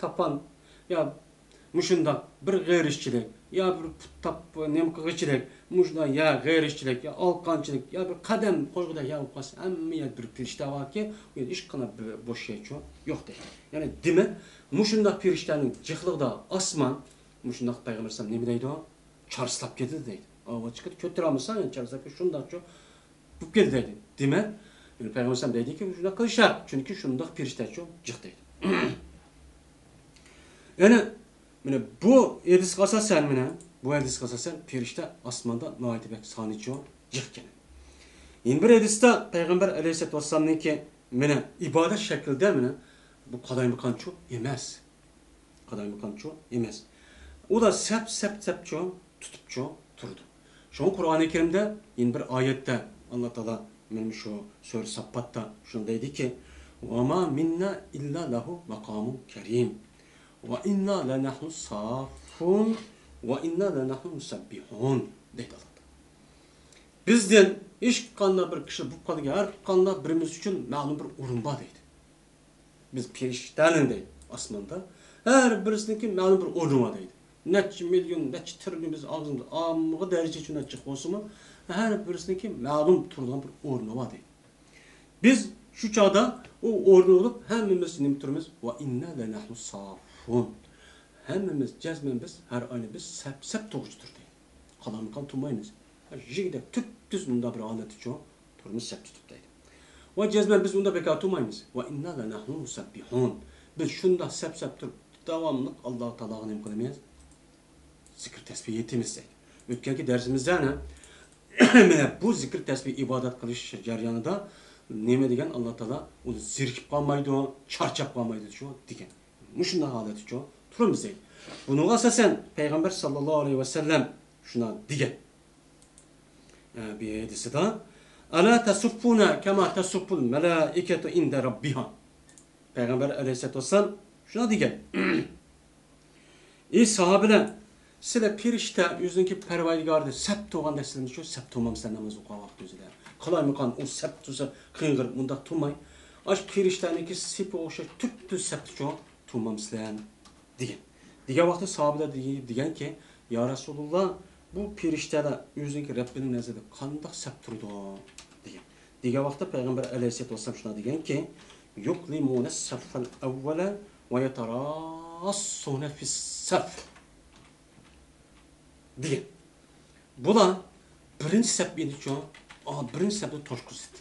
تاپان يا مۇشۇنداق بىر غېرىزچىلىك، يا بىر پۇت تاپ-، نېمە قىلغۇچىلىك، مۇشۇنداق يا غېرىزچىلىك، يا ئالقانچىلىك، يا بىر قەدەم قويغۇدەك يا بولۇپ قالسا، ھەممە يەردە بىر پەرىشتە باركى، ئۇ يەردە ھېچقانداق بىر بوش يەرچۇ يوق دەيدۇ. يەنى دېمەك، مۇشۇنداق پەرىشتەنىڭ جىقلىقىدا ئاسمان، مۇشۇنداق پەيغەمبەر ئەلەيھىسسالام نېمە دەيدۇ؟ چارسلاپ كېتىدۇ دەيدۇ. ئاۋۇ چىقىپ كۆتۈرەلمىسەڭ، يەنە چارسلاپ كېتىدۇ، شۇنداقچۇ بولۇپ كېتىدۇ دەيدۇ. دېمەك، يەنى پەيغەمبەر ئەلەيھىسسالام دەيدۇكى، شۇنداق قىلىش شەرت، چۈنكى شۇنداق پەرىشتەچۇ جىق دەيدۇ. يەنە مانا بۇ ھەدىسكە ئاساسەن، مانا بۇ ھەدىسكە ئاساسەن پەرىشتە ئاسماندا ناھايىتى بەك سانىچۇ جىق ئىكەن. يەنە بىر ھەدىستە پەيغەمبەر ئەلەيھىسسالاتۇ ۋەسسالامنىڭكى مانا ئىبادەت شەكلىدە مانا بۇ قالايمىقانچۇ ئەمەس. قالايمىقانچۇ ئەمەس. ئۇلار سەپ، سەپ، سەپچۇ تۇتۇپچۇ تۇرىدۇ. شۇڭا قۇرئانى كەرىمدە يەنە بىر ئايەتتە ئاللا تائالا مانا شۇ سۈرە ساففاتتا شۇنى دەيدىكى، «ۋە ما مىننا ئىللا لەھۇ مەقامۇن كەرىم. ۋە ئىننا لەنەھنۇ ساففۇن. ۋە ئىننا لەنەھنۇ مۇسەببىھۇن» دەيدۇ ئاللا تائالا. بىزدىن ھېچقانداق بىر كىشى بولۇپ قالغان، ھەر قانداق بىرىمىز ئۈچۈن مەلۇم بىر ئورۇن بار دەيدۇ. بىز پەرىشتەنىڭ دەيدۇ، ئاسماندا ھەر بىرسىنىڭكى مەلۇم بىر ئورنى بار دەيدۇ. نەچچە مىليون، نەچچە تىرىليون بىز ئاغزىمىزدا ئاممىغا دەرىجە ئىچىدە جىق بولسىمۇ، ھەر بىرسىنىڭكى مەلۇم تۇرىدىغان بىر ئورنى بار دەيدۇ. بىز شۇ چاغدا ئۇ ئورنى بولۇپ ھەممىمىز نېمە تۇرىمىز؟ ۋە ئىننا لەنەھنۇ ساففۇن. ھەممىمىز جەزمەن بىز ھەر ئاينى بىز سەپ، سەپ تۇرغۇچە تۇردى. قالايمىقان تۇرمايمىز. يىگدەك تۈپتۈز مۇنداق بىر ھالەتتىچۇ تۇرىمىز سەپ تۇتۇپ دەيدۇ. ۋە جەزمەن بىز ئۇنداق بىكار تۇرمايمىز. ۋە ئىننا لەنەھنۇ مۇسەببىھۇن. بىز شۇنداق سەپ-سەپ تۇرۇپ، داۋاملىق ئاللا تائالاغا نېمە قىلىمىز؟ زىكىر تەسبىھ ئېيتىمىز دەيدۇ. ئۆتكەنكى دەرسىمىزدە ئەنە مانا بۇ زىكىر تەسبىھ ئىبادەت قىلىش جەريانىدا نېمە دېگەن؟ ئاللا تائالا ئۇ زېرىكىپ قالمايدۇ، چارچاپ قالمايدۇ شۇ دېگەن. مۇشۇنداق ھالەتتە شۇ تۇرىمىز دەيدۇ. بۇنىڭغا ئاساسەن پەيغەمبەر ساللاللاھۇ ئەلەيھى ۋەسەللەم شۇنداق دېگەن. ئە، بۇ ھەدىسىدە، «ئەلا تەسۇببۇنە كەما تەسۇببۇل مەلائىكەتۇ ئىندە رەببىھا.» پەيغەمبەر ئەلەيھىسسالاتۇ ۋەسسالام شۇنداق دېگەن. ئى ساھابىلەر، سىلەر پېرىشتە ئۆزىنىڭكى پەرۋەردىگارىدا سەپ تۇرغاندەك سىلەرمۇ شۇ سەپ تۇرمامسىلەر ناماز ئوقۇغان ۋاقتىڭىزدا؟ قالايمىقان ئۇ سەپ تۇرسا قىڭغىرىپ مۇنداق تۇرماي، ئاشۇ پېرىشتەنىڭكى سېپىگە ئوخشاش تۈپتۈز سەپتە شۇ تۇرمامسىلەر دېگەن. دېگەن ۋاقىتتا ساھابىلەر دېگەن، دېگەنكى، يا رەسۇلۇللا، بۇ پېرىشتەلەر ئۆزىنىڭكى رەببىنىڭ نەزىرىدە قانداق سەپ تۇرىدۇ؟ دېگەن. دېگەن ۋاقىتتا پەيغەمبەر ئەلەيھىسسالاتۇ ۋەسسالام شۇنداق دېگەنكى، يۇقىمۇنەس سەففەل ئەۋۋەلە ۋە يەتەرەسسۇنە فىس سەف. دېگەن. بۇلار بىرىنچى سەپنىچۇ، ئا، بىرىنچى سەپنى توشقۇزىدۇ.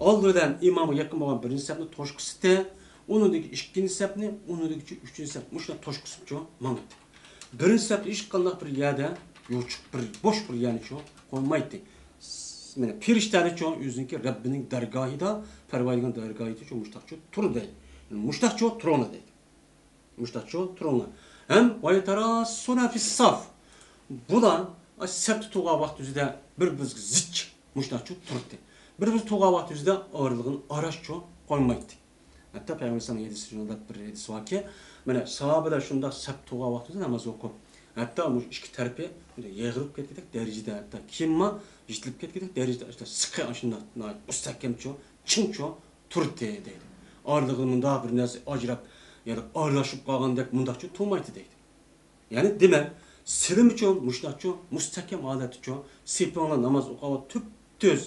ئالدى بىلەن ئىمامغا يېقىن بولغان بىرىنچى سەپنى توشقۇزىدۇ. ئۇنىڭدىكى ئىككىنچى سەپنى، ئۇنىڭدىكى ئۈچىنچى سەپ، مۇشۇنداق توشقۇزۇپچۇ ماڭىدۇ. بىرىنچى سەپتە ھېچقانداق بىر يەردە يوچۇق، بىر بوش بىر يەرنىچۇ قويمايتتى. مانا پېرىشتەنىچۇ ئۆزىنىڭكى رەببىنىڭ دەرگاھىدا، پەرۋەردىگارنىڭ دەرگاھىدىچۇ مۇشتاقچۇ تۇر دەيدۇ. مۇشتاقچۇ تۇرۇڭلار دەيدۇ. مۇشتاقچۇ تۇرۇڭلار. ھەم ۋەيتەراسۇنە فىسساف. بۇلار ئاشۇ سەپتە تۇرغان ۋاقتىمىزدا بىر-بىرىمىزگە زىچ مۇشتاقچۇ تۇراتتى. بىر-بىرىمىز تۇرغان ۋاقتىمىزدا ئارىلىقىنى ئاراقچۇ قويمايتتى. ھەتتا پەيغەمبەر ئەلەيھىسسالام ھەدىسى شۇنداق بىر ھەدىس باركى، مانا ساھابىلەر شۇنداق سەپ تۇرغان ۋاقتىمىزدا ناماز ئوقۇپ، ھەتتا مۇشۇ ئىككى تەرىپى يىغىلىپ كەتكۈدەك دەرىجىدە، ھەتتا كىيىممۇ يىرتىلىپ كەتكۈدەك دەرىجىدە ئاشۇنداق سىقى، ئاشۇنداق ناھايىتى مۇستەھكەمچۇ، چىڭچۇ تۇراتتى دەيدۇ. ئارىلىقىدا مۇنداق بىر نەرسە ئاجراپ، يەنى ئارىلاشىپ قالغاندەك مۇنداقچۇ تۇرمايتتى دەيدۇ. يەنى دېمەك، سىلىمۇچۇ مۇشۇنداقچۇ مۇستەھكەم ھالەتتىچۇ، سېپىڭلار ناماز ئوقۇغان تۈپتۈز،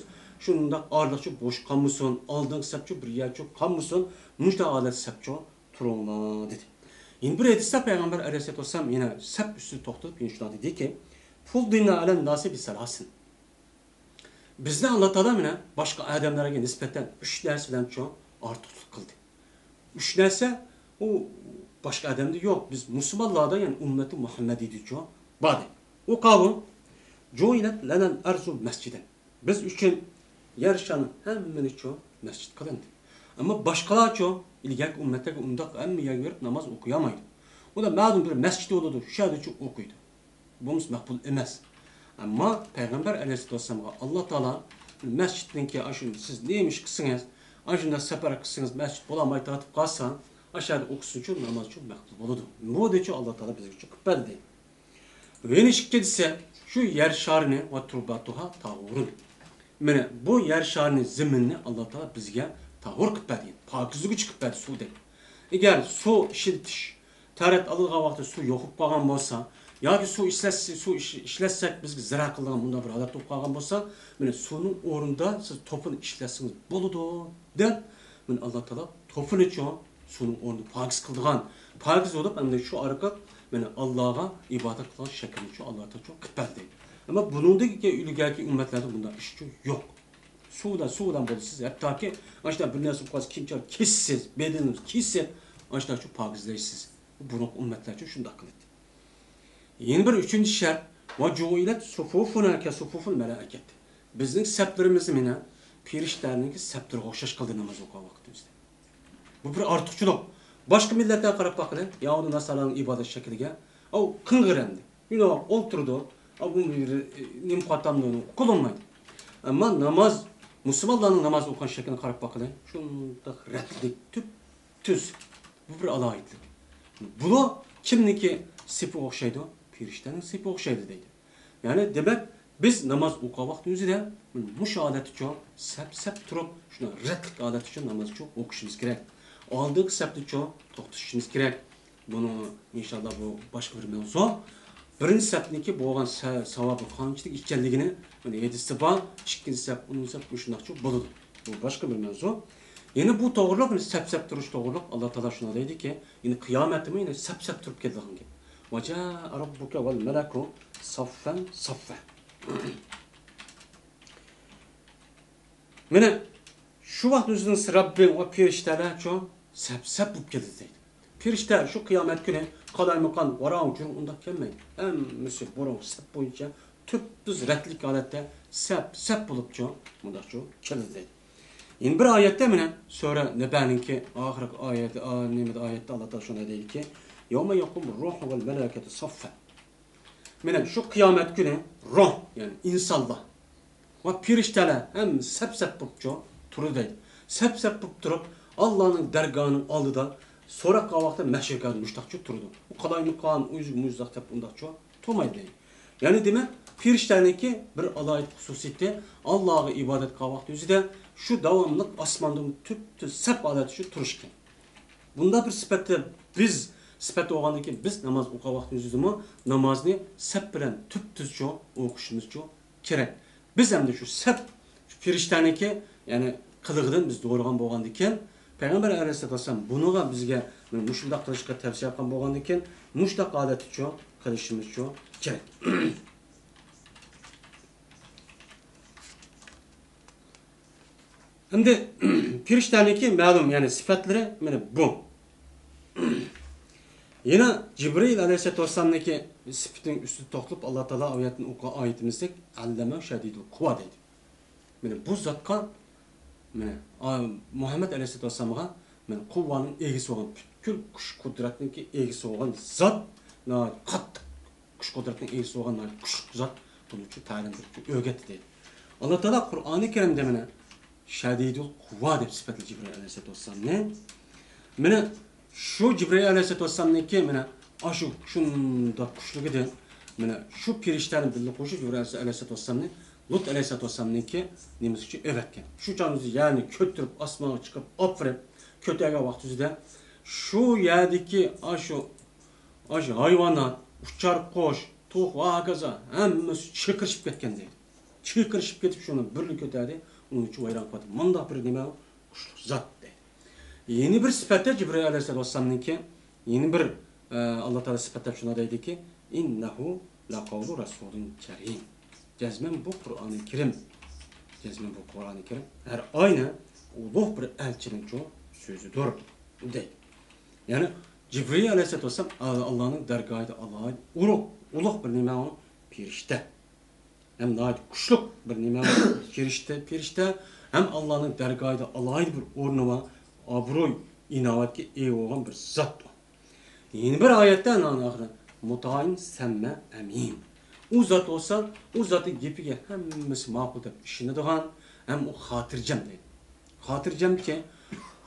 شۇنداق ئارىلىقچۇ بوش قالمىسۇن، ئالدىنقى سەپچۇ بىر يەرچۇ قالمىسۇن، مۇشۇنداق ھالەتتە سەپچۇ تۇرۇڭلار دېدى. يەنە بىر ھەدىستە پەيغەمبەر ئەلەيھىسسالاتۇ ۋەسسالام يەنە سەپ ئۈستىدە توختىلىپ يەنە شۇنداق دېدىكى، فۇضدىلنا ئەلەن ناسى بىسەلاسىن. بىزنى ئاللا تائالا مانا باشقا ئادەملەرگە نىسبەتەن ئۈچ نەرسە بىلەنچۇ ئارتۇقلۇق قىلدى. ئۈچ نەرسە ئۇ باشقا ئادەمدە يوق. بىز مۇسۇلمانلاردا، يەنى ئۈممەتى مۇھەممەدىيدىچۇ بار دەيدۇ. ئۇ قاۋۇ، جۇئىلەت لەنەل ئەرزۇ مەسجىدەن. بىز ئۈچۈن يەر شارنىڭ ھەممىنىچۇ مەسچىت قىلىندى. ئەمما باشقىلارچۇ ئىلگەركى ئۈممەتلەرگە ئۇنداق ھەممە يەرگە بېرىپ ناماز ئوقۇيالمايدۇ. ئۇلار مەلۇم بىر مەسچىت بولىدۇ، شۇ يەردىچۇ ئوقۇيدۇ. بۇمۇ مەقبۇل ئەمەس. ئەمما پەيغەمبەر ئەلەيھىسسالاتۇ ۋەسسالامغا ئاللا تائالا مەسچىتنىڭكى ئاشۇ سىز نېمە ئىش قىلسىڭىز، ئاشۇنداق سەپەر قىلسىڭىز، مەسچىت بولالماي تارتىپ قالسا، ئاشۇ يەردە ئوقۇسىنچۇ نامازچۇ مەقبۇل بولىدۇ. بۇ دېچۇ ئاللا تائالا بىزگىچۇ قىلىپ بەردى. يەنە ئىككىنچىسى، شۇ يەر شارىنى ۋە تۇرباتۇھا تاھۇرۇن. مانا بۇ يەر شارىنى، زېمىننى ئاللا تائالا بىزگە تاھۇر قىلىپ بەردى، پاكىزلىگۈچى قىلىپ بەردى سۇدەك. ئەگەر سۇ ئىشلىتىش، تەرەت ئالىدىغان ۋاقىتتا سۇ يوق بولۇپ قالغان بولسا، ياكى سۇ ئىشلەتسە، سۇ ئىش-، ئىشلەتسەك بىزگە زەرەر قىلىدىغان مۇنداق بىر ھالەت بولۇپ قالغان بولسا، مانا سۇنىڭ ئورنىدا سىز توپىنى ئىشلەتسىڭىز بولىدۇ، دەپ، مانا ئاللا تائالا توپىنىچۇ سۇنىڭ ئورنىنى پاكىز قىلىدىغان، پاكىز بولۇپ، ئەمدى شۇ ئارقىلىق مانا ئاللاغا ئىبادەت قىلغان شەكىلنىچۇ ئاللا تائالا قىلىپ بەردى. ئەمما بۇنىڭدىن كېيىن ئىلگەركى ئۈممەتلەردە بۇنداق ئىشچۇ يوق. سۇ بىلەن، سۇ بىلەن بولىسىز. ھەتتاكى ئاشۇنداق بىر نەرسە ئوقۇغاز، كىيىم-كېچەك كېسىسىز، بەدىنىڭىزنى كېسىپ، ئاشۇنداقچۇ پاكىزلەيسىز. بۇرۇنقى ئۈممەتلەرچۇ شۇنداق قىلىدۇ. يەنە بىر ئۈچىنچى شەرت، ۋە جۇئىلەت سۇفۇفۇنا كە سۇفۇفۇل مەلائىكەت. بىزنىڭ سەپلىرىمىزنى مانا پېرىشتىلەرنىڭكى سەپلىرىگە ئوخشاش قىلدى ناماز ئوقۇغان ۋاقتىمىزدا. بۇ بىر ئارتۇقچىلىق. باشقا مىللەتلەرگە قاراپ باققىلى، يەھۇدىي ناسارانىڭ ئىبادەت شەكلىگە. ئاۋۇ قىڭغىر ئەمدى. يۈنى ئولتۇرىدۇ. ئاۋۇ بىر، ئى، نېمە قاتامدۇ قىلالمايدۇ. ئەمما ناماز، مۇسۇلمانلارنىڭ ناماز ئوقۇغان شەكلىنى قاراپ باققىلى. شۇنداق رەتلىك، تۈپتۈز. بۇ بىر ئالاھىدىلىك. بۇلار كىمنىڭكى سېپىگە ئوخشايدۇ؟ پېرىشتەنىڭ سېپىگە ئوخشايدۇ دەيدۇ. يەنى دېمەك، بىز ناماز ئوقۇغان ۋاقتىمىزدا مۇشۇ ھالەتتىچۇ سەپ-سەپ تۇرۇپ، شۇنداق رەتلىك ھالەتتىچۇ نامازچۇ ئوقۇشىمىز كېرەك. ئالدىنقى سەپتىچۇ توختىشىمىز كېرەك. بۇنى ئىنشاللا بۇ باشقا بىر مەۋزۇ. بىرىنچى سەپنىڭكى بولغان سە-، ساۋابى قانچىلىك ئىكەنلىكىنى مانا ھەدىستە بار. ئىككىنچى سەپ، ئونىنچى سەپ مۇشۇنداقچۇ بولىدۇ. بۇ باشقا بىر مەۋزۇ. يەنە بۇ توغرۇلۇق، سەپ-سەپ تۇرۇش توغرۇلۇق ئاللا تائالا شۇنداق دەيدىكى، يەنى قىيامەتتىمۇ يەنە سەپ-سەپ تۇرۇپ كېتىدىغان گەپ. ۋەجائە رەببۇكە ۋەل مەلەكۇ سەففەن سەففە. مانا شۇ ۋاقىت ئۆزىنىڭ رەببى ۋە پېرىشتەلەرچۇ سەپ-سەپ بولۇپ كېلىدۇ دەيدۇ. پېرىشتە شۇ قىيامەت كۈنى قالايمىقان، ۋاراڭ-چۇرۇڭ ئۇنداق كەلمەيدۇ. ھەممىسى بۇرۇنقى سەپ بويىچە تۈپتۈز رەتلىك ھالەتتە سەپ، سەپ بولۇپچۇ، مۇنداقچۇ كېلىدۇ دەيدۇ. يەنە بىر ئايەتتە مانا سۈرە نەبەنىڭكى ئاخىرقى ئايەتى، ئا، نېمىدە ئايەتتە ئاللا تائالا شۇنداق دەيدۇكى، يەۋمە يەقۇمۇر روھۇ ۋەل مەلائىكەتۇ سەففەن. مانا شۇ قىيامەت كۈنى روھ، يەنى ئىنسانلار ۋە پېرىشتەلەر ھەممە سەپ-سەپ بوپچۇ تۇرىدۇ دەيدۇ. سەپ-سەپ بوپ تۇرۇپ، ئاللانىڭ دەرگاھىنىڭ ئالدىدا سوراق قىلغان ۋاقىتتا مەھشەرگاھىدا مۇشتاقچۇ تۇرىدۇ. ئۇ قالايمىقان، ئۇيزۇق-مۇيزۇق دەپ ئۇنداقچۇ تۇرمايدۇ دەيدۇ. يەنى دېمەك، پېرىشتەلەرنىڭكى بىر ئالاھىدە خۇسۇسىيىتى، ئاللاغا ئىبادەت قىلغان ۋاقتى ئۆزىدە شۇ داۋاملىق ئاسماندا تۈپتۈز سەپ ھالەتتە شۇ تۇرۇش ئىكەن. بۇنداق بىر سۈپەتتە بىز، سۈپەت بولغاندىن كېيىن بىز ناماز ئوقۇغان ۋاقتىمىزدىمۇ نامازنى سەپ بىلەن تۈپتۈزچۇ ئوقۇشىمىزچۇ كېرەك. بىز ئەمدى شۇ سەپ، شۇ پېرىشتەنىڭكى، يەنى قىلىقىدىن بىز دوغرىغان بولغاندىكىن، پەيغەمبەر ئەلەيھىسسالاتۇ ۋەسسالام بۇنىڭغا بىزگە مۇشۇنداق قىلىشقا تەۋسىيە قىلغان بولغاندىكىن، مۇشۇنداق ھالەتتىچۇ قىلىشىمىزچۇ كېرەك. ئەمدى پېرىشتەنىڭكى مەلۇم، يەنى سۈپەتلىرى مانا بۇ. يەنە جىبرىئىل ئەلەيھىسسالاتۇ ۋەسسالامنىڭكى سۈپىتىنىڭ ئۈستىدە توختىلىپ، ئاللا تائالا ئايەتتىن ئوقۇغان ئايىتىمىزدەك، ئەللەمە شەدىدۇل قۇۋا دەيدۇ. مانا بۇ زاتقا، مانا، ئا، مۇھەممەد ئەلەيھىسسالاتۇ ۋەسسالامغا، مانا، قۇۋۋانىڭ ئىگىسى بولغان، پۈتكۈل كۈچ قۇدرەتنىڭكى ئىگىسى بولغان زات، ناھايىتى قاتتىق كۈچ قۇدرەتنىڭ ئىگىسى بولغان ناھايىتى كۈچلۈك زات بۇنى شۇ تەلىم بېرىپ ئۆگەتتى دەيدۇ. ئاللا تائالا قۇرئانى كەرىمدە مانا شەدىدۇل قۇۋۋا دەپ سۈپەتلىدى جىبرىئىل ئەلەيھىسسالاتۇ ۋەسسالامنى. مانا شۇ جىبرىئىل ئەلەيھىسسالاتۇ ۋەسسالامنىڭكى مانا ئاشۇ شۇنداق كۈچلۈكىدىن مانا شۇ پېرىشتەنى بىللە قوشۇپ جىبرىئىل ئەلەيھىسسالاتۇ ۋەسسالامنى لۇت ئەلەيھىسسالاتۇ ۋەسسالامنىڭكى نېمىسىچە ئەۋەتكەن. شۇ چاغدا يەرنى كۆتۈرۈپ ئاسمانغا چىقىپ ئاپىرىپ كۆتەرگەن ۋاقتىدا شۇ يەردىكى ئاشۇ ئاشۇ ھايۋانات، ئۇچار قۇش، توخۇ ۋە ھاكازا ھەممىسى چىرقىرىشىپ كەتكەن دەيدۇ. چىرقىرىشىپ كېتىپ شۇنى بىرلا كۆتەردى، ئۇنىڭ ئىچى ۋەيران قىلىۋەتتى. مۇنداق بىر نېمە، كۈچلۈك زات دەيدۇ. يەنە بىر سۈپەتتە جىبرىئىل ئەلەيھىسسالاتۇ ۋەسسالامنىڭكى، يەنە بىر، ئە، ئاللا تائالا سۈپەتلەپ شۇنداق دەيدۇكى، ئىننەھۇ لەقەۋلۇ رەسۇلىن كەرىم. جەزمەن بۇ قۇرئانى كەرىم. جەزمەن بۇ قۇرئانى كەرىم. ھەر ئاينى ئۇلۇغ بىر ئەلچىنىڭچۇ سۆزىدۇر دەيدۇ. يەنى جىبرىئىل ئەلەيھىسسالاتۇ ۋەسسالام ئاللانىڭ دەرگاھىدا ئالاھىدە ئۇلۇغ، ئۇلۇغ بىر نېمە ئۇ؟ پېرىشتە. ھەم ناھايىتى كۈچلۈك بىر نېمە ئۇ؟ پېرىشتە، پېرىشتە ھەم ئاللانىڭ دەرگاھىدا ئالاھىدە بىر ئورنى بار، ئابرۇي، ئىناۋەتكە ئىگە بولغان بىر زات ئۇ. يەنە بىر ئايەتتە ئاخىرىدا مۇتائىن سەممە ئەمىن. ئۇ زات بولسا، ئۇ زاتنىڭ گېپىگە ھەممىسى ماقۇل دەپ ئىشىنىدىغان، ھەم ئۇ خاتىرجەم دەيدۇ. خاتىرجەمكى،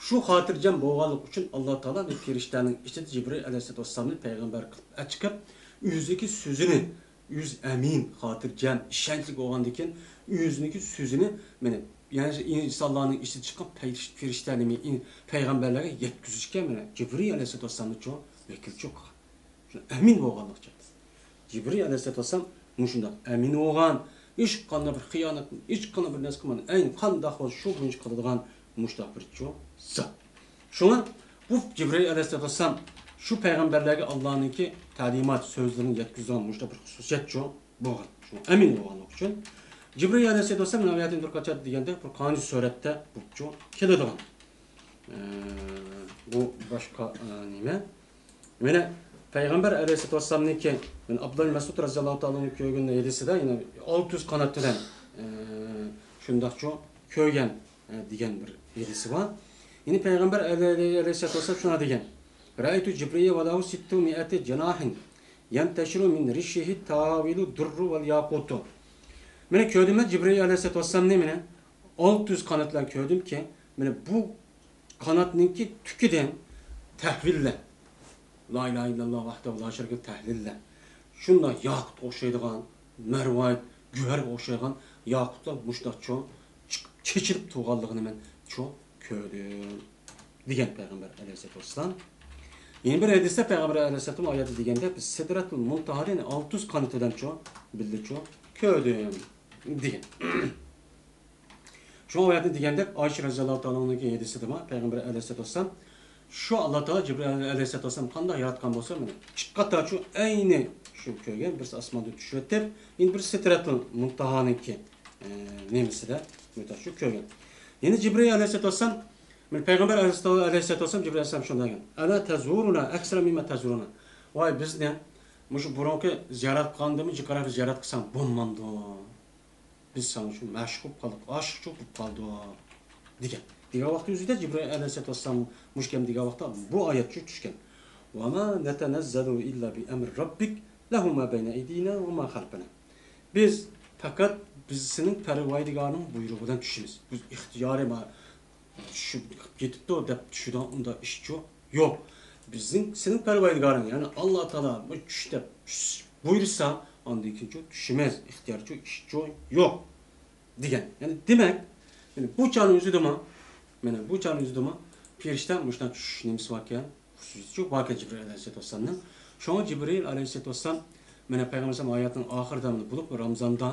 شۇ خاتىرجەم بولغانلىقى ئۈچۈن ئاللا تائالا بىر پېرىشتەنىڭ ئىچىدە جىبرىئىل ئەلەيھىسسالاتۇ ۋەسسالامنى پەيغەمبەر قىلىپ ئەچىقىپ، ئۆزىدىكى سۆزىنى، ئۆزى ئەمىن، خاتىرجەم، ئىشەنچلىك بولغاندىكىن، ئۆزىنىڭكى سۆزىنى، مانا، يەنى ئىنسانلارنىڭ ئىچىدە چىققان پەرىش-، پېرىشتە نېمە، ئىن-، پەيغەمبەرلەرگە يەتكۈزۈشكە، مانا، جىبرىئىل ئەلەيھىسسالاتۇ ۋەسسالامنى چوڭ ۋەكىلچىلىك قىلغان. شۇ ئەمىن بولغانلىقى جىبرىئىل ئەلەيھىسسالاتۇ ۋەسسالام مۇشۇنداق ئەمىن بولغان، ھېچقانداق بىر خىيانەت، ھېچقانداق بىر نەرسە قىلمىغان، ئەينى قانداق بولسا شۇ بويىچە قىلىدىغان مۇشۇنداق بىر چوڭ زات. شۇڭا بۇ جىبرىئىل ئەلەيھىسسالاتۇ ۋەسسالام شۇ پەيغەمبەرلەرگە ئاللانىڭكى تەلىمات سۆزلىرىنى يەتكۈزىدىغان مۇشۇنداق بىر خۇسۇسىيەت چوڭ بولغان. شۇڭا ئەمىن بولغانلىقى ئۈچۈن جىبرىئىل ئەلەيھىسسالاتۇ ۋەسسالام ناۋايەتىن بىر قاچان دېگەندەك بىر قانۇن سۈرەتتە بۇ چوڭ كېلىدىغان. ئە، بۇ باشقا، ئە، نېمە؟ مانا پەيغەمبەر ئەلەيھىسسالاتۇ ۋەسسالامنىڭكى، مانا ئابدۇللا مەسئۇد رەزىياللاھۇ تائالا ئانھۇ كۆرگەن ھەدىسىدە، يەنە ئالتە يۈز قانات بىلەن، ئە، شۇنداقچۇ كۆرگەن، ئە، دېگەن بىر ھەدىسى بار. يەنى پەيغەمبەر ئەلەيھىسسالاتۇ ۋەسسالام شۇنداق دېگەن، رەئەيتۇ جىبرىيە ۋە لەھۇ سىتتۇ مىئەتى جاناھىن يەنتەشىرۇ مىن رىشىھى تاھاۋىلۇ دۇررۇ ۋەل ياقۇتۇ. مانا كۆردۈم مەن جىبرىئىل ئەلەيھىسسالاتۇ ۋەسسالامنى، مانا ئالتە يۈز قانات بىلەن كۆردۈمكى، مانا بۇ قاناتنىڭكى تۈكىدىن تەھۋىللەر، لا ئىلاھە ئىللاللا ۋەھدەھۇ لا شەرىكە لەھۇ تەھۋىللەر، شۇنداق ياقۇتقا ئوخشايدىغان، مەرۋايىت، گۆھەرگە ئوخشايدىغان ياقۇتلار مۇشۇنداق چوڭ چىقىپ چېچىلىپ تۇرغانلىقىنى مەن چوڭ كۆردۈم، دېگەن پەيغەمبەر ئەلەيھىسسالاتۇ ۋەسسالام. يەنە بىر ھەدىستە پەيغەمبەر ئەلەيھىسسالام ئايەتتە دېگەندەك، بىز سىدرەتۇل مۇنتاھادىن ئالتە يۈز قانىتىدىن چوڭ بىللە چوڭ كۆردۈم، دېگەن. شۇ ئايەتنى دېگەندەك، ئائىشە رەزىياللاھۇ تائالا ئانھانىڭكى ھەدىسىدىمۇ پەيغەمبەر ئەلەيھىسسالاتۇ ۋەسسالام، شۇ ئاللا تائالا جىبرىئىل ئەلەيھىسسالاتۇ ۋەسسالام قانداق ياراتقان بولسا، مانا ئىككى قاتار شۇ ئەينى شۇ كۆرگەن، بىرسى ئاسماندىن چۈشۈۋېتىپ، يەنە بىرسى سىدرەتۇل مۇنتاھانىڭكى، ئە، نېمىسىدە، مۇنتاھا شۇ كۆرگەن. يەنە جىبرىئىل ئەلەيھىسسالاتۇ ۋەسسالام، مانا پەيغەمبەر ئەلەيھىسسالاتۇ ۋەسسالام جىبرىئىل ئەلەيھىسسالام شۇنداق دېگەن، ئەلا تەزۇرۇنا ئەكسەرە مىمما تەزۇرۇنا. ۋاي، بىزنى مۇشۇ بۇرۇنقى زىيارەت قىلغاندىنمۇ جىقراق زىيارەت قىلساڭ بولمامدۇ؟ بىز ساڭا شۇ مەشۇق بولۇپ قالدۇق، ئاشىقچۇ بولۇپ قالدۇق، دېگەن. دېگەن ۋاقتى ئۆزىدە جىبرىئىل ئەلەيھىسسالاتۇ ۋەسسالام مۇشۇ گەپنى دېگەن ۋاقىتتا بۇ ئايەت شۇ چۈشكەن. وما نتنزل إلا بأمر ربك له ما بين أيدينا وما خلفنا. بىز پەقەت بىز سېنىڭ پەرۋەردىگارنىڭ بۇيرۇقى بىلەن چۈشىمىز. بىز ئىختىيارىي ما-، چۈشۈپ كېتىپتۇ دەپ چۈشىدىغان ئۇنداق ئىشچۇ يوق. بىزنىڭ، سېنىڭ پەرۋەردىگارىڭ، يەنى ئاللا تائالا بۇ چۈش دەپ چۈش بۇيرۇسا، ئاندىن كېيىنچۇ چۈشىمىز. ئىختىيارچۇ ئىشچۇ يوق، دېگەن. يەنى دېمەك، يەنى بۇ چاغنىڭ ئۆزىدىمۇ، مانا بۇ چاغنىڭ ئۆزىدىمۇ پېرىشتە مۇشۇنداق چۈش نېمىسى باركەن؟ خۇسۇسىيىتى شۇ باركەن جىبرىئىل ئەلەيھىسسالاتۇ ۋەسسالامنىڭ. شۇڭا جىبرىئىل ئەلەيھىسسالاتۇ ۋەسسالام مانا پەيغەمبەر ئەلەيھىسسالام ھاياتىنىڭ ئاخىرىدا، مانا بولۇپمۇ رامىزاندا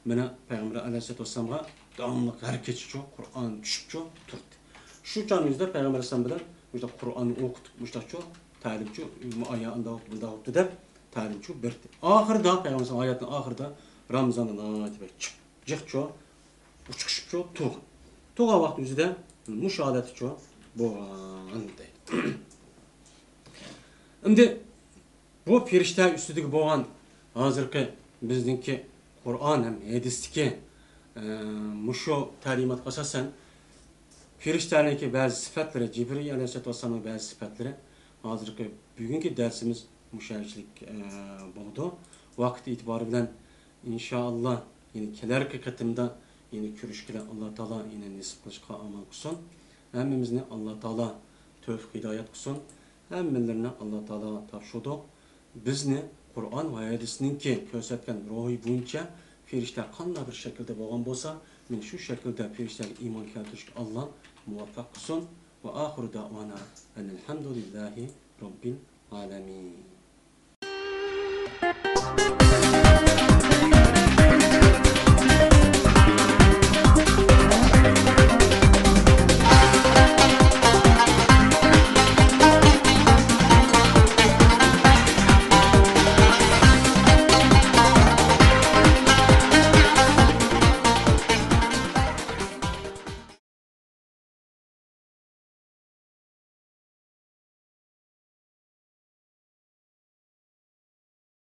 مانا پەيغەمبەر ئەلەيھىسسالاتۇ ۋەسسالامغا داۋاملىق ھەر كېچىچۇ قۇرئان چۈشۈپچۇ تۇردى. شۇ چاغنىڭ ئۆزىدە پەيغەمبەر ئەلەيھىسسالام بىلەن مۇشۇنداق قۇرئاننى ئوقۇتۇپ، مۇشۇنداقچۇ تەلىمچۇ، ئايا ئانداق بوپتۇ، مۇنداق بوپتۇ دەپ تەلىمچۇ بەردى. ئاخىرىدا پەيغەمبەر ئەلەيھىسسالام ھاياتىنىڭ ئاخىرىدا رامىزاندا ناھايىتى بەك جىق، جىقچۇ ئۇچۇقۇشۇپچۇ تۇرغان. تۇرغان ۋاقىت ئۆزىدە مۇشۇ ھالەتتىچۇ بولغان دەيدۇ. ئەمدى بۇ پېرىشتە ئۈستىدىكى بولغان ھازىرقى بىزنىڭكى قۇرئان ھەم ھەدىستىكى، ئە، مۇشۇ تەلىماتقا ئاساسەن پېرىشتەنىڭكى بەزى سۈپەتلىرى، جىبرىئىل ئەلەيھىسسالاتۇ ۋەسسالامنىڭ بەزى سۈپەتلىرى، ھازىرقى بۈگۈنكى دەرسىمىز مۇشۇ يەرچىلىك، ئە، بولىدۇ. ۋاقىت ئېتىبارى بىلەن ئىنشائاللا، يەنى كېلەركى قېتىمدا يەنە كۆرۈشكىلى ئاللا تائالا يەنە نېسىپ قىلىشقا ئامال قىلسۇن. ھەممىمىزنى ئاللا تائالا تەۋپىق ھىدايەت قىلسۇن. ھەممىلىرىنى ئاللا تائالا تاپشۇردۇق. بىزنى قۇرئان ۋە ھەدىسنىڭكى كۆرسەتكەن روھى بويىچە پېرىشتە قانداق بىر شەكىلدە بولغان بولسا، مانا شۇ شەكىلدە پېرىشتەگە ئىمان كەلتۈرۈشكە ئاللا مۇۋەپپەق قىلسۇن. ۋە ئاخىرۇ دەئۋانا ئەنىل ھەمدۇلىللاھى رەببىل ئالەمىن.